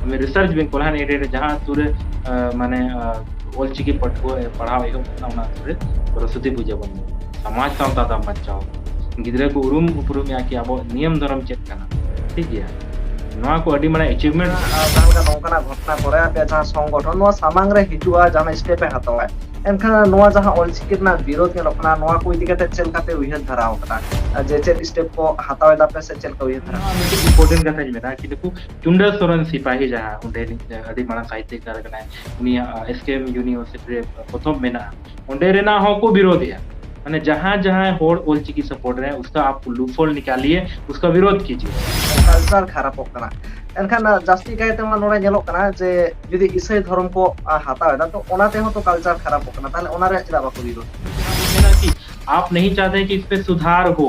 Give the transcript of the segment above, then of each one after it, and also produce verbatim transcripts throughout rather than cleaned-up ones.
ᱟᱵᱤᱱ ᱨᱤᱥᱟᱨᱪ ᱵᱤᱱ ᱠᱚᱞᱦᱟᱱ ᱮᱨᱤᱭᱟ ᱨᱮ ᱡᱟᱦᱟᱸ ᱟᱹᱛᱩ ᱨᱮ ᱟᱸ, ᱢᱟᱱᱮ ᱟᱸ, ᱚᱞᱪᱤᱠᱤ ᱯᱟᱹᱴᱷᱩᱣᱟᱹ ᱯᱟᱲᱦᱟᱣ ᱮᱦᱚᱵ ᱠᱟᱱᱟ, ᱚᱱᱟ ᱟᱹᱛᱩ ᱨᱮ ᱥᱚᱨᱚᱥᱚᱛᱤ ᱯᱩᱡᱟᱹ ᱵᱚᱱ ᱢᱮᱱᱟ᱾ ᱥᱚᱢᱟᱡᱽ ᱥᱟᱶᱛᱟ ᱫᱟᱢ ᱵᱟᱧᱪᱟᱣ, ᱜᱤᱫᱽᱨᱟᱹ ᱠᱚ ᱩᱨᱩᱢ ᱩᱯᱨᱩᱢᱮᱜᱼᱟ ᱠᱤ ᱟᱵᱚ ᱱᱤᱭᱚᱢ ᱫᱷᱚᱨᱚᱢ ᱪᱮᱫ ᱠᱟᱱᱟ, ᱴᱷᱤᱠ ᱜᱮᱭᱟ? ᱱᱚᱣᱟ ᱠᱚ ᱟᱹᱰᱤ ᱢᱟᱨᱟᱝ ᱮᱪᱤᱵᱷᱢᱮᱱᱴ᱾ ᱟᱸ, ᱡᱟᱦᱟᱸ ᱞᱮᱠᱟ ᱱᱚᱝᱠᱟᱱᱟᱜ ᱜᱷᱚᱴᱚᱱᱟ ᱠᱚᱨᱮ ᱟᱯᱮᱭᱟᱜ ᱡᱟᱦᱟᱸ ᱥᱚᱝᱜᱚᱴᱷᱚᱱ ᱱᱚᱣᱟ ᱥᱟᱢᱟᱝ ᱨᱮ ᱦᱤᱡᱩᱜᱼᱟ, ᱡᱟᱦᱟᱸ ᱥᱴᱮᱯ ᱮ ᱦᱟᱛᱟᱣᱟ, ᱮᱱᱠᱷᱟᱱ ᱱᱚᱣᱟ ᱡᱟᱦᱟᱸ ᱚᱞᱪᱤᱠᱤ ᱨᱮᱱᱟᱜ ᱵᱤᱨᱳᱫᱷ ᱧᱮᱞᱚᱜ ᱠᱟᱱᱟ, ᱱᱚᱣᱟ ᱠᱚ ᱤᱫᱤ ᱠᱟᱛᱮ ᱪᱮᱫ ᱞᱮᱠᱟ ᱯᱮ ᱩᱭᱦᱟᱹᱨ ᱫᱷᱟᱨᱟ ᱟᱠᱟᱫᱟ? ᱟᱨ ᱡᱮ ᱪᱮᱫ ᱥᱴᱮᱯ ᱠᱚ ᱦᱟᱛᱟᱣ ᱮᱫᱟ ᱯᱮ ᱥᱮ ᱪᱮᱫ ᱞᱮᱠᱟ ᱩᱭᱦᱟᱹᱨ ᱫᱷᱟᱨᱟ? ᱱᱚᱣᱟ ᱢᱤᱫᱴᱤᱡ ᱤᱢᱯᱚᱨᱴᱮᱱᱴ ᱠᱟᱛᱷᱟᱧ ᱢᱮᱱᱟ ᱠᱤ ᱱᱩᱠᱩ ᱪᱩᱱᱰᱟᱹ ᱥᱚᱨᱮᱱ ᱥᱤᱯᱟᱦᱤ ᱡᱟᱦᱟᱸ ᱚᱸᱰᱮᱱᱤᱡ ᱟᱹᱰᱤ ᱢᱟᱨᱟᱝ ᱥᱟᱦᱤᱛᱭᱚᱠᱟᱨ ᱠᱟᱱᱟᱭ, ᱩᱱᱤᱭᱟᱜ, ᱟᱸ, ᱮᱥ ᱠᱮ ᱮᱢ ᱤᱭᱩᱱᱤᱵᱷᱟᱨᱥᱤᱴᱤ ᱨᱮ ᱯᱚᱛᱚᱵ ᱢᱮᱱᱟᱜᱼᱟ, ᱚᱸᱰᱮ ᱨᱮᱱᱟᱜ ᱦᱚᱸᱠᱚ ᱵᱤᱨᱳᱫᱷᱮᱜᱼᱟ᱾ ᱢᱟᱱᱮ ᱡᱟᱦᱟᱸ ᱡᱟᱦᱟᱸᱭ ᱦᱚᱲ ᱚᱞᱪᱤᱠᱤ ᱥᱟᱯᱳᱨᱴ ᱨᱮ, ᱩᱥᱠᱟ ᱟᱯ ᱞᱩᱯᱷᱚᱞ ᱱᱤᱠᱟᱞᱤᱭᱮ, ᱩᱥᱠᱟ ᱵᱤᱨᱳᱫᱷ ᱠᱤᱡᱤᱭᱮ᱾ ᱠᱟᱞᱪᱟᱨ ᱠᱷᱟᱨᱟᱯᱚᱜ ᱠᱟᱱᱟ᱾ ᱮᱱᱠᱷᱟᱱ, ᱟᱸ, ᱡᱟᱹᱥᱛᱤ ᱠᱟᱭᱛᱮ ᱢᱟ ᱱᱚᱰᱮ ᱧᱮᱞᱚᱜ ᱠᱟᱱᱟ ᱡᱮ ᱡᱩᱫᱤ ᱤᱥᱟᱹᱭ ᱫᱷᱚᱨᱚᱢ ᱠᱚ, ᱟᱸ, ᱦᱟᱛᱟᱣ ᱮᱫᱟ, ᱛᱚ ᱚᱱᱟ ᱛᱮᱦᱚᱸ ᱛᱚ ᱠᱟᱞᱪᱟᱨ ᱠᱷᱟᱨᱟᱯᱚᱜ ᱠᱟᱱᱟ, ᱛᱟᱦᱞᱮ ᱚᱱᱟ ᱨᱮᱭᱟᱜ ᱪᱮᱫᱟᱜ ᱵᱟᱠᱚ ᱵᱤᱨᱳᱫᱷ? ᱢᱮᱱᱟ ᱠᱤ ᱟᱯ ᱱᱟᱦᱤᱸ ᱪᱟᱦᱛᱮ ᱠᱤ ᱤᱥ ᱯᱮ ᱥᱩᱫᱷᱟᱨ ᱦᱳ,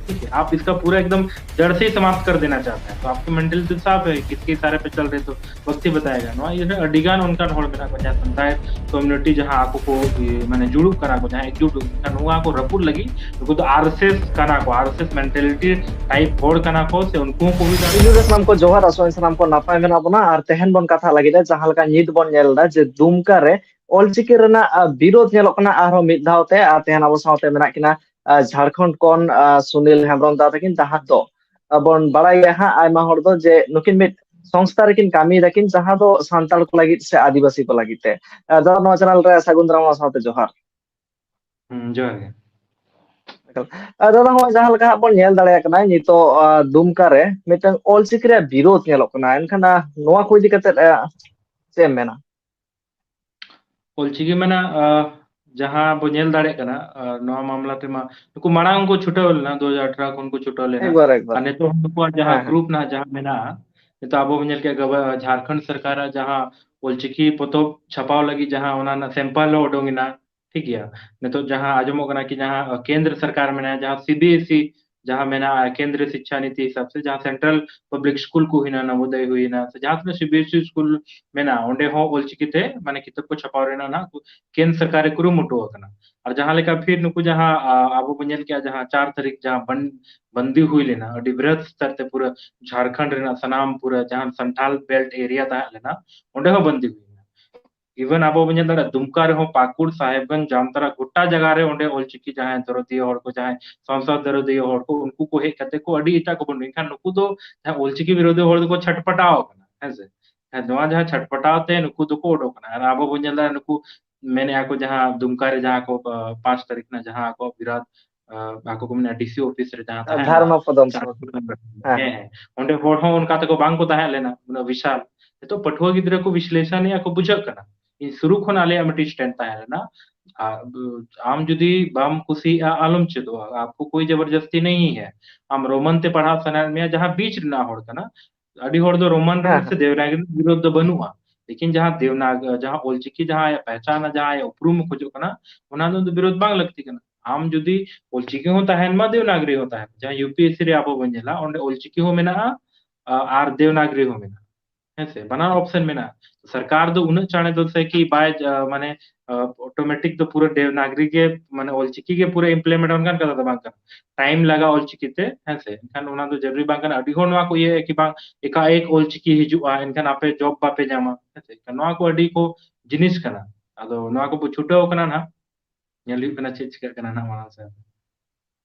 ᱴᱷᱤᱠ ᱦᱮ? ᱟᱯ ᱤᱥᱠᱟ ᱯᱩᱨᱟ ᱮᱠᱫᱚᱢ ᱡᱟᱲ ᱥᱮ ᱦᱤ ᱥᱟᱢᱟᱯᱛ ᱠᱟᱨ ᱫᱮᱱᱟ ᱪᱟᱦᱛᱮ ᱦᱮ, ᱛᱚ ᱟᱯᱠᱟ ᱢᱮᱱᱴᱟᱞᱤᱴᱤ ᱥᱟᱯ ᱦᱮ, ᱠᱤᱥᱠᱮ ᱤᱥᱟᱨᱮ ᱯᱮ ᱪᱟᱞ ᱨᱮ ᱛᱚ ᱵᱷᱚᱠᱛᱤ ᱵᱟᱛᱟᱭᱮᱜᱟ᱾ ᱱᱚᱣᱟ ᱤᱭᱟᱹ ᱨᱮ ᱟᱹᱰᱤ ᱜᱟᱱ ᱚᱱᱠᱟᱱ ᱦᱚᱲ ᱢᱮᱱᱟᱜ ᱠᱚᱣᱟ, ᱡᱟᱦᱟᱸ ᱥᱟᱱᱛᱟᱲ ᱠᱚᱢᱭᱩᱱᱤᱴᱤ ᱡᱟᱦᱟᱸ ᱟᱠᱚ ᱠᱚ, ᱤᱭᱟᱹ, ᱢᱟᱱᱮ ᱡᱩᱲᱩᱜ ᱠᱟᱱᱟ ᱠᱚ, ᱡᱟᱦᱟᱸ ᱮᱠᱡᱩᱴ ᱠᱟᱱᱟ, ᱱᱚᱣᱟ ᱠᱚ ᱨᱟᱹᱯᱩᱫ ᱞᱟᱹᱜᱤᱫ ᱱᱩᱠᱩ ᱫᱚ ᱟᱨ ᱮᱥ ᱮᱥ ᱠᱟᱱᱟ ᱠᱚ, ᱟᱨ ᱮᱥ ᱮᱥ ᱢᱮᱱᱴᱟᱞᱤᱴᱤ ᱴᱟᱭᱤᱯ ᱦᱚᱲ ᱠᱟᱱᱟ ᱠᱚ, ᱥᱮ ᱩᱱᱠᱩ ᱦᱚᱸᱠᱚ ᱦᱩᱭ ᱫᱟᱲᱮᱭᱟᱜᱼᱟ᱾ ᱯᱩᱭᱞᱩ ᱨᱮ ᱥᱟᱱᱟᱢ ᱠᱚ ᱡᱚᱦᱟᱨ, ᱟᱥᱚᱜ ᱟᱹᱧ ᱥᱟᱱᱟᱢ ᱠᱚ ᱱᱟᱯᱟᱭ ᱢᱮᱱᱟᱜ ᱵᱚᱱᱟ᱾ ᱟᱨ ᱛᱮᱦᱮᱧ ᱵᱚᱱ ᱠᱟᱛᱷᱟ ᱞᱟᱹᱜᱤᱫ ᱡᱟᱦᱟᱸ ᱞᱮᱠᱟ ᱧᱤᱛ ᱵᱚᱱ ᱧᱮᱞ ᱮᱫᱟ ᱡᱮ ᱫᱩᱢᱠᱟ ᱨᱮ ᱚᱞᱪᱤᱠᱤ ᱨᱮᱱᱟᱜ, ᱟ, ᱵᱤᱨᱳᱫᱷ ᱧᱮᱞᱚᱜ ᱠᱟᱱᱟ ᱟᱨᱦᱚᱸ ᱢᱤᱫ ᱫᱷᱟᱣ ᱛᱮ᱾ ᱟᱨ ᱛᱮᱦᱮᱧ ᱟᱵᱚ ᱥᱟᱶᱛᱮ ᱢᱮᱱᱟᱜ ᱠᱤᱱᱟ, ᱟ, ᱡᱷᱟᱲᱠᱷᱚᱸᱰ ᱠᱷᱚᱱ, ᱟ, ᱥᱩᱱᱤᱞ ᱦᱮᱢᱵᱨᱚᱢ ᱫᱟ ᱛᱟᱹᱠᱤᱱ, ᱡᱟᱦᱟᱸ ᱫᱚ ᱵᱚᱱ ᱵᱟᱲᱟᱭ ᱜᱮᱭᱟ ᱦᱟᱸᱜ ᱟᱭᱢᱟ ᱦᱚᱲ ᱫᱚ ᱡᱮ ᱱᱩᱠᱤᱱ ᱢᱤᱫ ᱥᱚᱝᱥᱛᱷᱟ ᱨᱮᱠᱤᱱ ᱠᱟᱹᱢᱤᱭ ᱫᱟᱠᱤᱱ, ᱡᱟᱦᱟᱸ ᱫᱚ ᱥᱟᱱᱛᱟᱲ ᱠᱚ ᱞᱟᱹᱜᱤᱫ ᱥᱮ ᱟᱹᱫᱤᱵᱟᱹᱥᱤ ᱠᱚ ᱞᱟᱹᱜᱤᱫ ᱛᱮ᱾ ᱟᱨ ᱫᱟᱫᱟ, ᱱᱚᱣᱟ ᱪᱮᱱᱮᱞ ᱨᱮ ᱥᱟᱹᱜᱩᱱ ᱫᱟᱨᱟᱢ, ᱚᱱᱟ ᱥᱟᱶᱛᱮ ᱡᱚᱦᱟᱨ᱾ ᱦᱩᱸ, ᱡᱚᱦᱟᱨ ᱜᱮ᱾ ᱮᱠᱟᱞ᱾ ᱟᱨ ᱫᱟᱫᱟ, ᱱᱚᱜᱼᱚᱭ ᱡᱟᱦᱟᱸ ᱞᱮᱠᱟ ᱦᱟᱸᱜ ᱵᱚᱱ ᱧᱮᱞ ᱫᱟᱲᱮᱭᱟᱜ ᱠᱟᱱᱟ ᱱᱤᱛᱚᱜ, ᱟ, ᱫᱩᱢᱠᱟ ᱨᱮ ᱢᱤᱫᱴᱟᱝ ᱚᱞᱪᱤᱠᱤ ᱨᱮᱭᱟᱜ ᱵᱤᱨᱳᱫᱷ ᱧᱮᱞᱚᱜ ᱠᱟᱱᱟ, ᱮᱱᱠᱷᱟᱱ, ᱟ, ᱱᱚᱣᱟ ᱠᱚ ᱤᱫᱤ ᱠᱟᱛᱮᱫ, ᱟ, ᱪᱮᱫ ᱮᱢ ᱢᱮᱱᱟ? ᱚᱞᱪᱤᱠᱤ ᱢᱮᱱᱟ, ᱟ, ᱡᱟᱦᱟᱸ ᱵᱚ ᱧᱮᱞ ᱫᱟᱲᱮᱭᱟᱜ ᱠᱟᱱᱟ, ᱟ, ᱱᱚᱣᱟ ᱢᱟᱢᱞᱟ ᱛᱮᱢᱟ ᱱᱩᱠᱩ ᱢᱟᱲᱟᱝ ᱠᱚ ᱪᱷᱩᱴᱟᱹᱣ ᱞᱮᱱᱟ, ᱫᱩ ᱦᱟᱡᱟᱨ ᱟᱴᱷᱨᱚ ᱠᱷᱚᱱ ᱠᱚ ᱪᱷᱩᱴᱟᱹᱣ ᱞᱮᱱᱟ᱾ ᱮᱠᱵᱟᱨ, ᱮᱠᱵᱟᱨ᱾ ᱟᱨ ᱱᱤᱛᱚᱜ ᱦᱚᱸ ᱱᱩᱠᱩᱣᱟᱜ ᱡᱟᱦᱟᱸ ᱦᱮᱸ, ᱦᱮᱸ᱾ ᱜᱨᱩᱯ ᱱᱟᱦᱟᱜ ᱡᱟᱦᱟᱸ ᱢᱮᱱᱟᱜᱼᱟ, ᱱᱤᱛᱚᱜ ᱟᱵᱚ ᱵᱚᱱ ᱧᱮᱞ ᱠᱮᱫ ᱜᱮ, ᱡᱷᱟᱲᱠᱷᱚᱸᱰ ᱥᱚᱨᱠᱟᱨᱟᱜ ᱡᱟᱦᱟᱸ ᱚᱞᱪᱤᱠᱤ ᱯᱚᱛᱚᱵ ᱪᱷᱟᱯᱟᱣ ᱞᱟᱹᱜᱤᱫ ᱡᱟᱦᱟᱸ ᱚᱱᱟ ᱨᱮᱱᱟᱜ ᱥᱮᱢᱯᱟᱞ ᱦᱚᱸ ᱩᱰᱩᱝ ᱮᱱᱟ, ᱴᱷᱤᱠ ᱜᱮᱭᱟ᱾ ᱱᱤᱛᱚᱜ ᱡᱟᱦᱟᱸ ᱟᱸᱡᱚᱢᱚᱜ ᱠᱟᱱᱟ ᱠᱤ ᱡᱟᱦᱟᱸ, ᱟ, ᱠᱮᱱᱫᱨᱚ ᱥᱚᱨᱠᱟᱨ ᱢᱮᱱᱟᱭᱟ, ᱡᱟᱦᱟᱸ ᱥᱤ ᱵᱤ ᱮᱥ ᱤ ᱡᱟᱦᱟᱸ ᱢᱮᱱᱟᱜᱼᱟ ᱠᱮᱱᱫᱨᱤᱭᱚ ᱥᱤᱠᱪᱷᱟ ᱱᱤᱛᱤ ᱦᱤᱥᱟᱹᱵ ᱛᱮ, ᱡᱟᱦᱟᱸ ᱥᱮᱱᱴᱨᱟᱞ ᱯᱟᱵᱽᱞᱤᱠ ᱥᱠᱩᱞ ᱠᱚ ᱦᱩᱭᱱᱟ, ᱱᱚᱵᱳᱫᱚᱭ ᱦᱩᱭᱱᱟ, ᱥᱮ ᱡᱟᱦᱟᱸ ᱛᱤᱱᱟᱹᱜ C B S E school ᱢᱮᱱᱟᱜᱼᱟ, ᱚᱸᱰᱮ ᱦᱚᱸ ᱚᱞᱪᱤᱠᱤ ᱛᱮ ᱢᱟᱱᱮ ᱠᱤᱛᱟᱹᱵ ᱠᱚ ᱪᱷᱟᱯᱟᱣ ᱨᱮᱱᱟᱜ ᱱᱟᱜ ᱠᱮᱱᱫᱨᱚ ᱥᱚᱨᱠᱟᱨ ᱮ ᱠᱩᱨᱩᱢᱩᱴᱩ ᱟᱠᱟᱱᱟ᱾ ᱟᱨ ᱡᱟᱦᱟᱸ ᱞᱮᱠᱟ ᱯᱷᱤᱨ ᱱᱩᱠᱩ ᱡᱟᱦᱟᱸ, ᱟ, ᱟᱵᱚ ᱵᱚᱱ ᱧᱮᱞ ᱠᱮᱜᱼᱟ, ᱡᱟᱦᱟᱸ ᱪᱟᱨ ᱛᱟᱹᱨᱤᱠᱷ ᱡᱟᱦᱟᱸ ᱵᱟᱱ-, ᱵᱟᱱᱫᱤ ᱦᱩᱭ ᱞᱮᱱᱟ, ᱟᱹᱰᱤ ᱵᱨᱤᱦᱚᱛ ᱥᱛᱚᱨ ᱛᱮ ᱯᱩᱨᱟᱹ ᱡᱷᱟᱲᱠᱷᱚᱸᱰ ᱨᱮᱱᱟᱜ ᱥᱟᱱᱟᱢ ᱯᱩᱨᱟᱹ ᱡᱟᱦᱟᱸ ᱥᱟᱱᱛᱷᱟᱞ ᱵᱮᱞᱴ ᱮᱨᱤᱭᱟ ᱛᱟᱦᱮᱸ ᱞᱮᱱᱟ, ᱚᱸᱰᱮ ᱦᱚᱸ ᱵᱟᱱᱫᱤ ᱦᱩᱭ ᱞᱮᱱᱟ᱾ Even ᱟᱵᱚ ᱵᱚᱱ ᱧᱮᱞ ᱫᱟᱲᱮᱭᱟᱜᱼᱟ, ᱫᱩᱢᱠᱟ ᱨᱮᱦᱚᱸ, ᱯᱟᱹᱠᱩᱲ, ᱥᱟᱦᱮᱵᱽᱜᱚᱸᱡᱽ, ᱡᱟᱢᱛᱟᱲᱟ, ᱜᱚᱴᱟ ᱡᱟᱭᱜᱟ ᱨᱮ ᱚᱸᱰᱮ ᱚᱞᱪᱤᱠᱤ ᱡᱟᱦᱟᱸᱭ ᱫᱚᱨᱚᱫᱤᱭᱟᱹ ᱦᱚᱲ ᱠᱚ, ᱡᱟᱦᱟᱸᱭ ᱥᱟᱶᱛᱟ ᱫᱚᱨᱚᱫᱤᱭᱟᱹ ᱦᱚᱲ ᱠᱚ, ᱩᱱᱠᱩ ᱠᱚ ᱦᱮᱡ ᱠᱟᱛᱮ ᱠᱚ ᱟᱹᱰᱤ ᱮᱴᱟᱜ ᱠᱚ ᱵᱚᱱ, ᱢᱮᱱᱠᱷᱟᱱ ᱱᱩᱠᱩ ᱫᱚ ᱡᱟᱦᱟᱸ ᱚᱞᱪᱤᱠᱤ ᱵᱤᱨᱳᱫᱷᱤ ᱦᱚᱲ ᱫᱚᱠᱚ ᱪᱷᱟᱴᱯᱟᱴᱟᱣ ᱟᱠᱟᱱᱟ, ᱦᱮᱸ ᱥᱮ? ᱦᱮᱸ, ᱱᱚᱣᱟ ᱡᱟᱦᱟᱸ ᱪᱷᱟᱴᱯᱟᱴᱟᱣ ᱛᱮ ᱱᱩᱠᱩ ᱫᱚᱠᱚ ᱚᱰᱚᱠ ᱠᱟᱱᱟ᱾ ᱟᱨ ᱟᱵᱚ ᱵᱚᱱ ᱧᱮᱞ ᱫᱟᱲᱮᱭᱟᱜᱼᱟ, ᱱᱩᱠᱩ ᱢᱮᱱᱮᱜᱼᱟ ᱠᱚ ᱡᱟᱦᱟᱸ ᱫᱩᱢᱠᱟ ᱨᱮ ᱡᱟᱦᱟᱸ ᱠᱚ, ᱟ, ᱯᱟᱸᱪ ᱛᱟᱹᱨᱤᱠᱷ ᱨᱮᱱᱟᱜ ᱡᱟᱦᱟᱸ ᱟᱠᱚ ᱵᱤᱨᱟᱴ, ᱟ, ᱟᱠᱚ ᱠᱚ ᱢᱮᱱᱟ ᱰᱤ ᱥᱤ ᱚᱯᱷᱤᱥ ᱨᱮ ᱡᱟᱦᱟᱸ ᱛᱟᱦᱮᱸ ᱫᱷᱟᱨᱱᱟ ᱞᱮᱱᱟ, ᱯᱨᱚᱫᱚᱨᱥᱚᱱ᱾ ᱦᱮᱸ, ᱦᱮᱸ, ᱦᱮᱸ᱾ ᱦᱮᱸ, ᱦᱮᱸ᱾ ᱚᱸᱰᱮ ᱦᱚᱲ ᱦᱚᱸ ᱚᱱᱠᱟ ᱛᱮᱠᱚ ᱵᱟᱝ ᱠᱚ ᱛᱟᱦᱮᱸ ᱞᱮᱱᱟ, ᱩᱱᱟᱹᱜ ᱵᱤᱥᱟᱞ᱾ ᱱᱤᱛᱚᱜ ᱯᱟᱹᱴᱷᱩᱣᱟᱹ ᱜᱤᱫᱽᱨᱟᱹ ᱠᱚ ᱵᱤᱥᱞᱮᱥᱚᱱᱮᱜᱼᱟ ᱠᱚ, ᱵᱩᱡᱷᱟᱹᱜ ᱠᱟᱱᱟ᱾ ᱤᱧ ᱥᱩᱨᱩ ᱠᱷᱚᱱ ᱟᱞᱮᱭᱟᱜ ᱢᱤᱫᱴᱤᱡ ᱥᱴᱮᱱᱰ ᱛᱟᱦᱮᱸ ᱞᱮᱱᱟ, ᱟ-, ᱟᱢ ᱡᱩᱫᱤ ᱵᱟᱢ ᱠᱩᱥᱤᱭᱟᱜᱼᱟ, ᱟᱞᱚᱢ ᱪᱮᱫᱚᱜᱼᱟ, ᱟᱯᱠᱳ ᱠᱳᱭ ᱡᱚᱵᱚᱨᱫᱚᱥᱛᱤ ᱱᱟᱦᱤ ᱦᱮ᱾ ᱟᱢ ᱨᱳᱢᱟᱱ ᱛᱮ ᱯᱟᱲᱦᱟᱣ ᱥᱟᱱᱟᱭᱮᱫ ᱢᱮᱭᱟ, ᱡᱟᱦᱟᱸ ᱵᱤᱪ ᱨᱮᱱᱟᱜ ᱦᱚᱲ ᱠᱟᱱᱟ, ᱟᱹᱰᱤ ᱦᱚᱲ ᱫᱚ ᱨᱳᱢᱟᱱ ᱦᱮᱸ, ᱨᱮᱱᱟᱜ ᱥᱮ ᱦᱮᱸ᱾ ᱫᱮᱵᱽᱱᱟᱜᱚᱨᱤ ᱵᱤᱨᱳᱫᱷ ᱫᱚ ᱵᱟᱹᱱᱩᱜᱼᱟ, ᱞᱮᱠᱤᱱ ᱡᱟᱦᱟᱸ ᱫᱮᱵᱽᱱᱟᱜ-, ᱡᱟᱦᱟᱸ ᱚᱞᱪᱤᱠᱤ ᱡᱟᱦᱟᱸᱭᱟᱜ ᱯᱮᱦᱪᱟᱱ, ᱡᱟᱦᱟᱸᱭᱟᱜ ᱩᱯᱨᱩᱢ ᱠᱷᱚᱡᱚᱜ ᱠᱟᱱᱟ, ᱚᱱᱟ ᱫᱚ ᱵᱤᱨᱳᱫᱷ ᱵᱟᱝ ᱞᱟᱹᱠᱛᱤ ᱠᱟᱱᱟ᱾ ᱟᱢ ᱡᱩᱫᱤ ᱚᱞᱪᱤᱠᱤ ᱦᱚᱸ ᱛᱟᱦᱮᱱ ᱢᱟ, ᱫᱮᱵᱽᱱᱟᱜᱚᱨᱤ ᱦᱚᱸ ᱛᱟᱦᱮᱱ ᱢᱟ, ᱡᱟᱦᱟᱸ ᱭᱩ ᱯᱤ ᱮᱥ ᱥᱤ ᱨᱮ ᱟᱵᱚ ᱵᱚᱱ ᱧᱮᱞᱟ, ᱚᱸᱰᱮ ᱚᱞᱪᱤᱠᱤ ᱦᱚᱸ ᱢᱮᱱᱟᱜᱼᱟ, ᱟ-, ᱟᱨ ᱫᱮᱵᱽᱱᱟᱜᱚᱨᱤ ᱦᱚᱸ ᱢᱮᱱᱟᱜᱼᱟ᱾ ᱦᱮᱸ ᱥᱮ, ᱵᱟᱱᱟᱨ ᱚᱯᱥᱮᱱ ᱢᱮᱱᱟᱜᱼᱟ᱾ ᱥᱚᱨᱠᱟᱨ ᱫᱚ ᱩᱱᱟᱹᱜ ᱪᱟᱬᱮ ᱫᱚ ᱥᱮ ᱠᱤ ᱵᱟᱭ, ᱟ, ᱢᱟᱱᱮ, ᱟ, ᱚᱴᱳᱢᱮᱴᱤᱠ ᱫᱚ ᱯᱩᱨᱟᱹ ᱫᱮᱵᱽᱱᱟᱜᱽᱨᱤ ᱜᱮ, ᱢᱟᱱᱮ, ᱚᱞᱪᱤᱠᱤ ᱜᱮ ᱯᱩᱨᱟᱹ ᱤᱢᱯᱞᱤᱢᱮᱱᱴ ᱚᱱᱠᱟᱱ ᱠᱟᱛᱷᱟ ᱫᱚ ᱵᱟᱝ ᱠᱟᱱᱟ᱾ ᱴᱟᱭᱤᱢ ᱞᱟᱜᱟᱜᱼᱟ ᱚᱞᱪᱤᱠᱤ ᱛᱮ, ᱦᱮᱸ ᱥᱮ, ᱮᱱᱠᱷᱟᱱ ᱚᱱᱟ ᱫᱚ ᱡᱟᱹᱨᱩᱨᱤ ᱵᱟᱝ ᱠᱟᱱᱟ᱾ ᱟᱹᱰᱤ ᱦᱚᱲ ᱱᱚᱣᱟ ᱠᱚ ᱤᱭᱟᱹᱭᱟ ᱠᱤ ᱵᱟᱝ, ᱮᱠᱟᱭᱮᱠ ᱚᱞᱪᱤᱠᱤ ᱦᱤᱡᱩᱜᱼᱟ, ᱮᱱᱠᱷᱟᱱ ᱟᱯᱮ ᱡᱚᱵ ᱵᱟᱯᱮ ᱧᱟᱢᱟ, ᱦᱮᱸ ᱥᱮ, ᱮᱱᱠᱷᱟᱱ ᱱᱚᱣᱟ ᱠᱚ ᱟᱹᱰᱤ ᱠᱚ ᱡᱤᱱᱤᱥ ᱠᱟᱱᱟ᱾ ᱟᱫᱚ ᱱᱚᱣᱟ ᱠᱚ ᱪᱷᱩᱴᱟᱹᱣ ᱠᱟᱱᱟ ᱱᱟᱦᱟᱜ, ᱧᱮᱞ ᱦᱩᱭᱩᱜ ᱠᱟᱱᱟ ᱪᱮᱫ ᱪᱤᱠᱟᱹᱜ ᱠᱟᱱᱟ ᱱᱟᱦᱟᱜ ᱢᱟᱲᱟᱝ ᱥᱮᱫ᱾